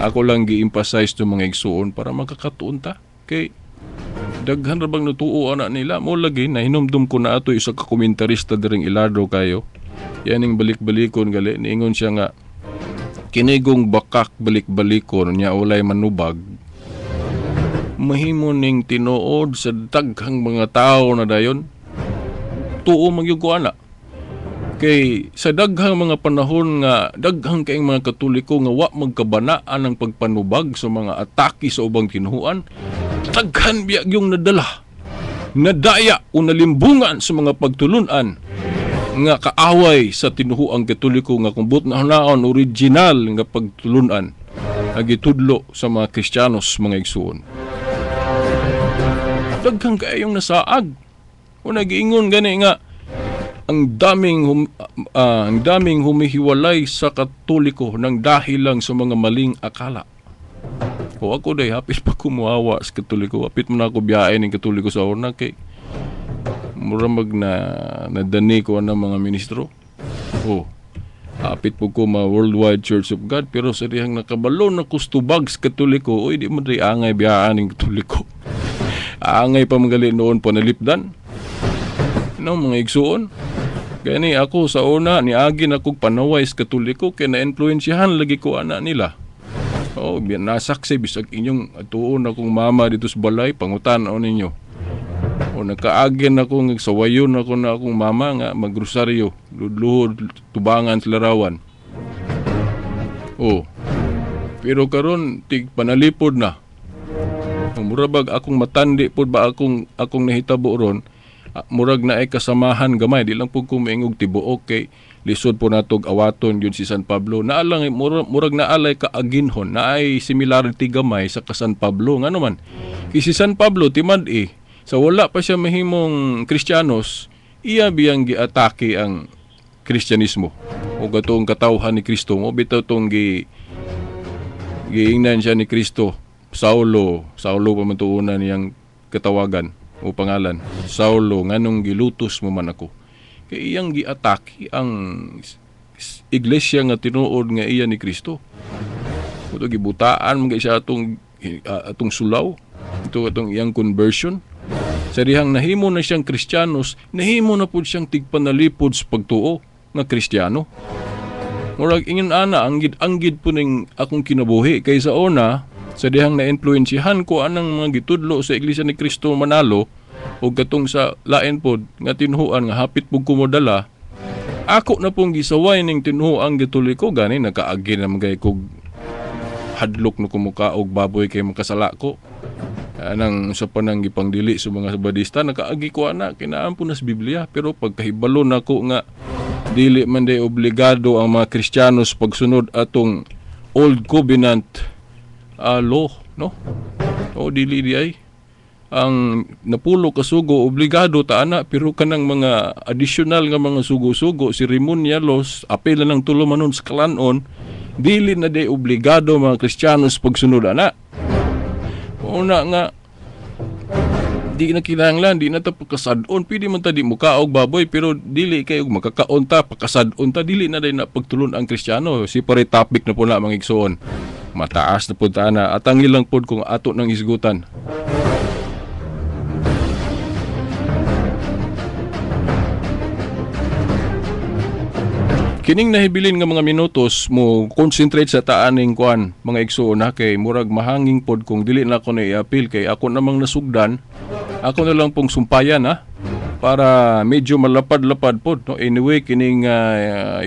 Speaker 2: Ako lang gi-emphasize to mga igsuon para makakatuon ta. Kay daghan ra bang natuo ana nila. Mo lagi, nahinumdum ko na ato isa ka komentarista diring ilado kayo. Yaning balik-balikon gali, niingon siya nga kinigong bakak balik-balikon niya walay manubag. Mahimo ning tinuod sa daghang mga tao na dayon. Tuo magyud ko ana. Kay sa daghang mga panahon nga daghang kaayong mga Katoliko nga wa magkabanaan ang pagpanubag sa mga atake sa ubang tinuohan, daghan biya yung nadala, nadaya o nalimbungan sa mga pagtulunan nga kaaway sa tinuohang Katoliko nga kung but na naon original nga pagtulunan nga gitudlo sa mga Kristiyanos mga igsuon. Daghang kaayong nasaag o nagiingon gani nga ang daming humihiwalay sa Katoliko nang dahil lang sa mga maling akala. O ako day hapit pa kumuhawa sa Katoliko. Hapit mo na ako biyahe ng Katoliko sa una kay mura mag na nadani ko ang mga ministro. O hapit po ko ma Worldwide Church of God, pero sa dihang nakabalo na kustubag sa Katoliko, oy di mo day angay biyaan ng Katoliko. Angay pa magali noon panalipdan. No, mga igsuon. Gani ako sa una, niagi na kog panaway sa Katoliko kay na-influensyahan lagi ko ana nila. Oh, nasaksi bisag inyong atuon akong mama dito sa balay, pangutan-on ninyo. O nakaagin ako, nagsawayon ako na akong mama nga magrosaryo, ludluhod, tubangan sa larawan. Oh, pero karon tig panalipod na. Murabag akong matandi pod ba akong nahitabo ron. Murag na ay kasamahan gamay, di lang po kumaingog tibuok kay lisod po natog awaton yun si San Pablo. Naalang, murag na alay kaaginhon, na ay similarity gamay sa ka San Pablo. Nga naman, kay si San Pablo, timad sa wala pa siya mahimong Kristiyanos, iya biyang giatake ang Kristyanismo. O gatong katawhan ni Kristo, o bitaw tong giingnan siya ni Kristo, Saulo, Saulo pa man tuunan niyang katawagan o pangalan, Saulo, nganong gilutos mo man ako. Kay iyang giatake ang iglesia nga tinuod nga iya ni Kristo. Ito gibutaan mga siya atong sulaw, ito atong iyang conversion. Sa dihang nahimo na siyang Kristiyanos, nahimo na pud siyang tigpanalipod sa pagtuo nga Kristiyano. Murag ingon ana, anggid po ning akong kinabuhi kay sa una, sa dihang na-influensyahan ko anang mga gitudlo sa Iglesia ni Cristo Manalo o katong sa lain pod nga tinuohan nga hapit pug kumodala, ako na pong gisaway ning tinuohang Katoliko. Gani nakaagi na magay kog hadlok no kumuka og baboy kay makasala ko. Anang sa panang gipangdili sa mga Sabadista, nakaagi ko ana kinaampo na sa Biblia, pero pagkahibalo nako nga dili man day obligado ang mga Kristiyanos pagsunod atong Old Covenant law, no? O dili di ay ang napulo ka sugo obligado ta ana, pero kanang mga additional nga mga sugo-sugo seremonial laws, apela ng tulo manon sa kalanon, dili na day obligado mga Kristiyanos pagsunod ana. Una nga Di na kinahanglan, di na ta pagkasad-on. Pwede man ta di mukaog baboy, pero dili kay og makakaon ta, pagkasad-on ta, dili na day na pagtulon ang Kristiyano. Separate topic na po na mga igsoon. Mataas na po ta na, at ang ilang pod kung ato ng isgutan. Kining nahibilin nga mga minutos mo concentrate sa taaning kuan mga igsoon ha, kay murag mahanging pod kung dili na ako na i-appeal kay ako namang nasugdan, ako na lang pong sumpayan ha, para medyo malapad-lapad pod, no? Anyway, kining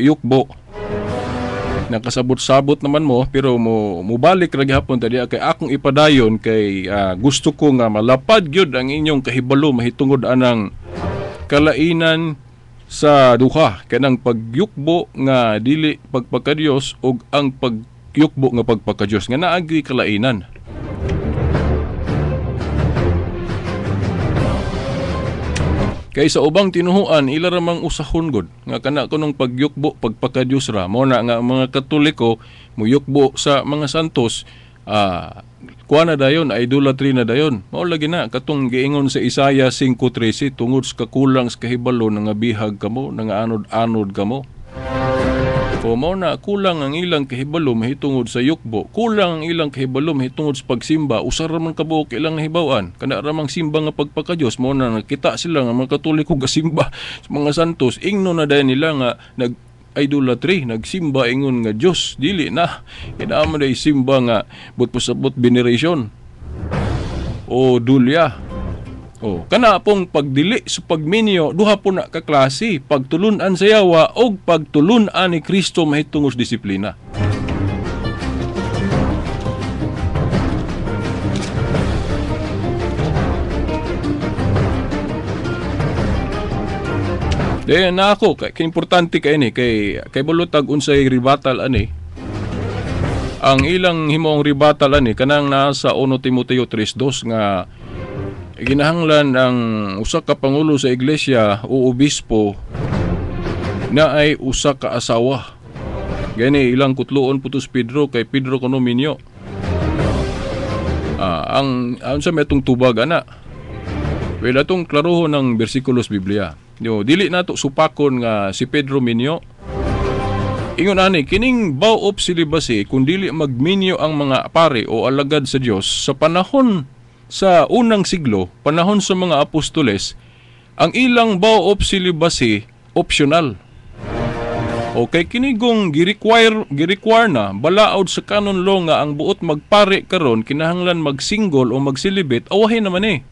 Speaker 2: yukbo nakasabot-sabot naman mo, pero mo mubalik ra gihapon ta diha kay akong ipadayon kay gusto ko nga malapad gyud ang inyong kahibalo mahitungod anang kalainan sa duha, kanang pagyukbo nga dili pagpakadiyos ug ang pagyukbo nga pagpakadiyos nga naagi kalainan. Kay sa ubang tinuhuan ila ra mang usahon gud nga kana kunong pagyukbo pagpakadiyos ra, mao na nga mga Katoliko muyukbo sa mga santos, kuha na dayon, idolatry na dayon. Mao lagi na katong giingon sa Isaiah 5:13, tungod sa kakulang sa kahibalo nangabihag kamo, nangaanod-anod kamo. O mao na kulang ang ilang kahibalo mahitungod sa yukbo, kulang ang ilang kahibalo mahitungod sa pagsimba. Usa ra man kabuok ilang nahibaw-an, kana ra mang simba nga pagpakadiyos. Mao na nakita sila nga mga Katoliko gasimba sa mga santos, ingno na dayon nila nga nag idolatry, nagsimba ingon nga Dios, dili na. Kinahanglan day simba nga but pasabot veneration o dulya. O kana pong pagdili sa pagminyo, duha po na ka klase, pagtulun-an sa yawa og pagtulun-an ni Kristo mahitungod sa disiplina. Dayon na ako, kay importante kay ni kay balutag unsay ribatal ani. Ang ilang himong ribatal ani kanang naa sa 1 Timoteo 3:2 nga ginahanglan ang usa ka pangulo sa iglesia o obispo na ay usa ka asawa. Gani ilang kutluon putos Pedro kay Pedro kuno minyo. Ang unsa may atong tubag ana? Well, atong klarohon ng bersikulos Biblia. Yo, dili nato supakon nga si Pedro minyo. Ingon ani, kining vow of celibacy kung dili magminyo ang mga pare o alagad sa Dios sa panahon sa unang siglo, panahon sa mga apostoles, ang ilang vow of celibacy optional. Okay, kinigong gi-require na balaod sa canon law nga ang buot magpare karon kinahanglan magsingle o magsilibit, awahin naman eh.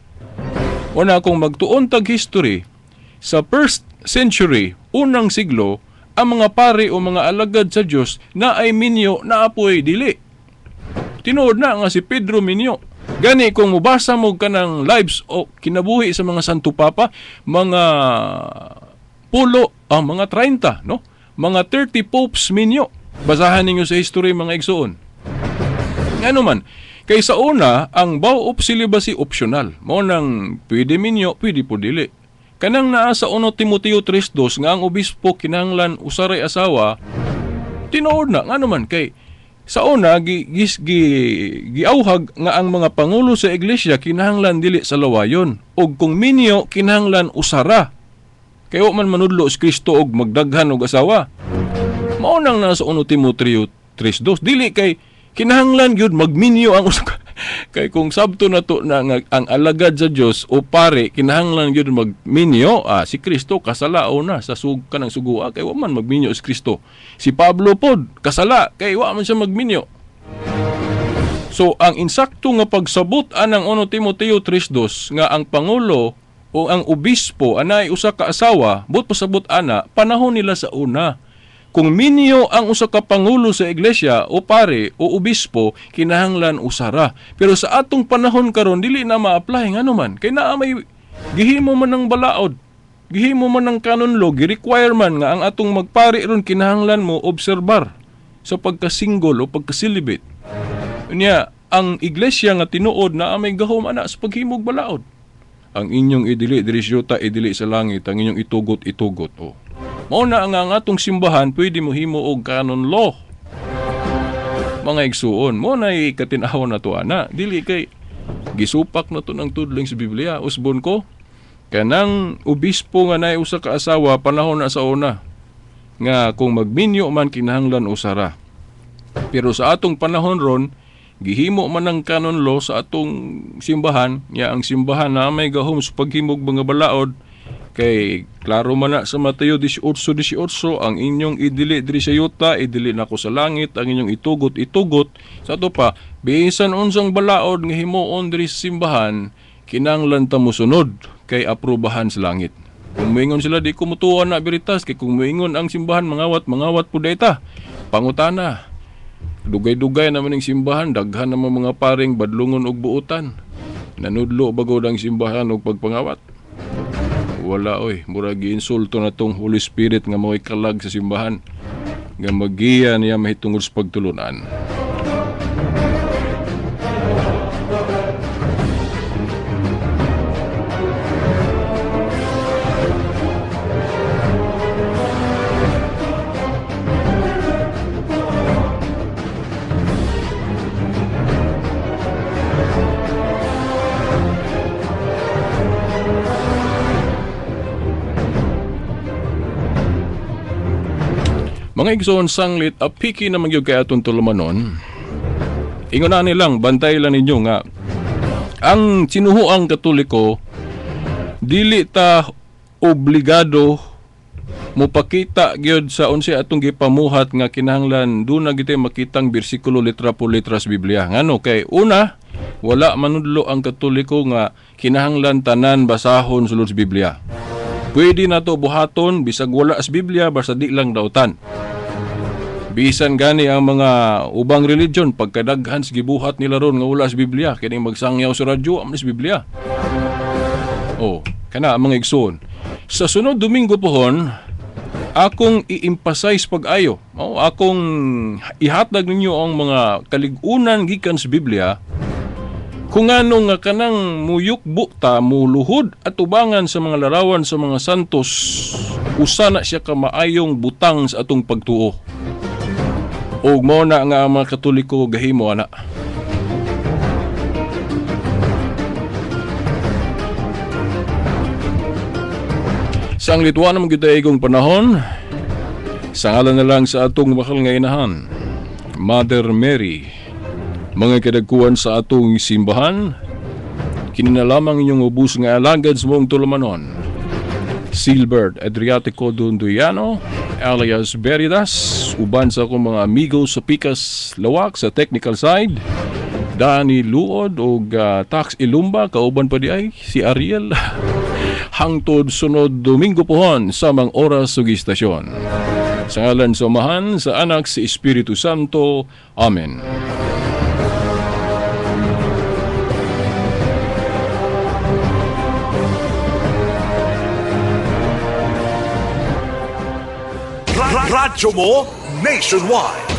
Speaker 2: Una kung magtuon tag history, sa first century, unang siglo, ang mga pare o mga alagad sa Dios na ay minyo na apoy dili. Tinuod na nga si Pedro minyo. Gani kung mubasa mo kanang lives o kinabuhi sa mga Santo Papa, mga pulo, mga 30, no? Mga 30 popes minyo. Basahan ninyo sa history mga igsoon. Ngano man, kay sa una, ang vow of celibacy optional. Mao nang pwede minyo, pwede po dili. Kanang naa sa 1 Timoteo 3:2 nga ang obispo kinahanglan usaray asawa, tinuod na ngano man kay sa una giauhag nga ang mga pangulo sa iglesia kinahanglan dili sa lawayon ug kung minyo kinahanglan usara. Kay wa man manudlo si Kristo og magdaghan og asawa. Mao nang naa sa 1 Timoteo 3:2 dili kay kinahanglan gyud magminyo ang usa. Kay kung sabto na to na ang alagad sa Dios o pare kinahanglan gyud magminyo, si Kristo kasalao na sa kanang sugua kay wa man magminyo si Kristo. Si Pablo pod kasala kay wa man siya magminyo. So ang insakto nga pagsabot anang 1 Timoteo 3:2 nga ang pangulo o ang obispo anay usa ka asawa, but pasabot ana panahon nila sa una. Kung minyo ang usa ka pangulo sa iglesia o pare o obispo, kinahanglan usara. Pero sa atong panahon karon dili na ma-apply ngano man kay naa may gihimo man ng balaod, gihimo man ng canon law, gi-require man nga ang atong magpari ron kinahanglan mo obserbar sa pagka-single o pagka-celibate. Unya, ang iglesia nga tinuod na may gahom ana sa paghimog balaod. Ang inyong idili diri sa yuta, idili sa langit, ang inyong itugot, itugot. O. Mao na ang atong simbahan pwede mo himo og canon law. Mga igsuon, mo na ikatin-aw na to ana. Dili kay Gisupak na to ng tudling sa Biblia. Usbon ko, kanang obispo nga naay usa ka asawa panahon na sa una nga kung magminyo man kinahanglan usara. Pero sa atong panahon ron, gihimo man ang canon law sa atong simbahan, nya ang simbahan na may gahom sa paghimog mga balaod, kay klaro man na sa Mateo 18:18, ang inyong idili diri sa yuta, idili nako sa langit, ang inyong itugot, itugot. Sa ato pa, bisan unsang balaod nga himuon diri sa simbahan, kinahanglan ta mosunod kay aprobahan sa langit. Kung moingon sila, di ko mutuo na beritas, kay kung moingon ang simbahan, mangawat, mangawat po dayta. Pangutana, dugay-dugay naman ang simbahan, daghan naman mga paring badlungon og buotan. Nanudlo bagod ang simbahan og pagpangawat. Wala oy, murag giinsulto na tong Holy Spirit nga mao'y kalag sa simbahan nga magiya niya mahitungod sa pagtulunan. Mga igsoon sanglit, apiki na magyug kay atong tulumanon. Ingon na nilang, bantay lang ninyo nga ang sinuhuang Katoliko dili ta obligado mopakita gyud sa unsay atong gipamuhat nga kinahanglan doon na gyud makitang bersikulo letra po letra sa Biblia. Ngano kay una, wala manudlo ang Katoliko nga kinahanglan tanan basahon sulod sa Biblia. Pwede na to buhaton bisag wala sa Biblia basta di lang dautan. Bisan gani ang mga ubang religion pagkadaghan sa gibuhat nila ron nga wala sa Biblia, kining magsangyaw sa radyo am sa Biblia. Oh, kana ang mga igsoon. Sa sunod Domingo pohon, akong i-emphasize pag-ayo. Oh, akong ihatag ninyo ang mga kalig-unan gikan sa Biblia kung ano nga kanang muyukbo ta, muluhod at ubangan sa mga larawan sa mga santos, usa na siya ka maayong butang sa atong pagtuo. Og mao na nga ang mga Katoliko gahimo ana. Sa ang lituan naman kita igong panahon, sa ngalan na lang sa atong mahal nga inahan, Mother Mary, mga kadagkuan sa atong simbahan, kini na lamang inyong ubos nga alagad sa mong tulumanon. Silbert Adriatico Dunduyano, alias Veritas, uban sa akong mga amigo sa Pikas Lawak sa technical side, Dani Luod og Tax Ilumba, kauban pa di ay si Ariel. Hangtod sunod Domingo pohon samang oras ug istasyon. Sa ngalan sa Amahan, sa Anak, sa Espiritu Santo. Amen.
Speaker 1: Radyo mo nationwide.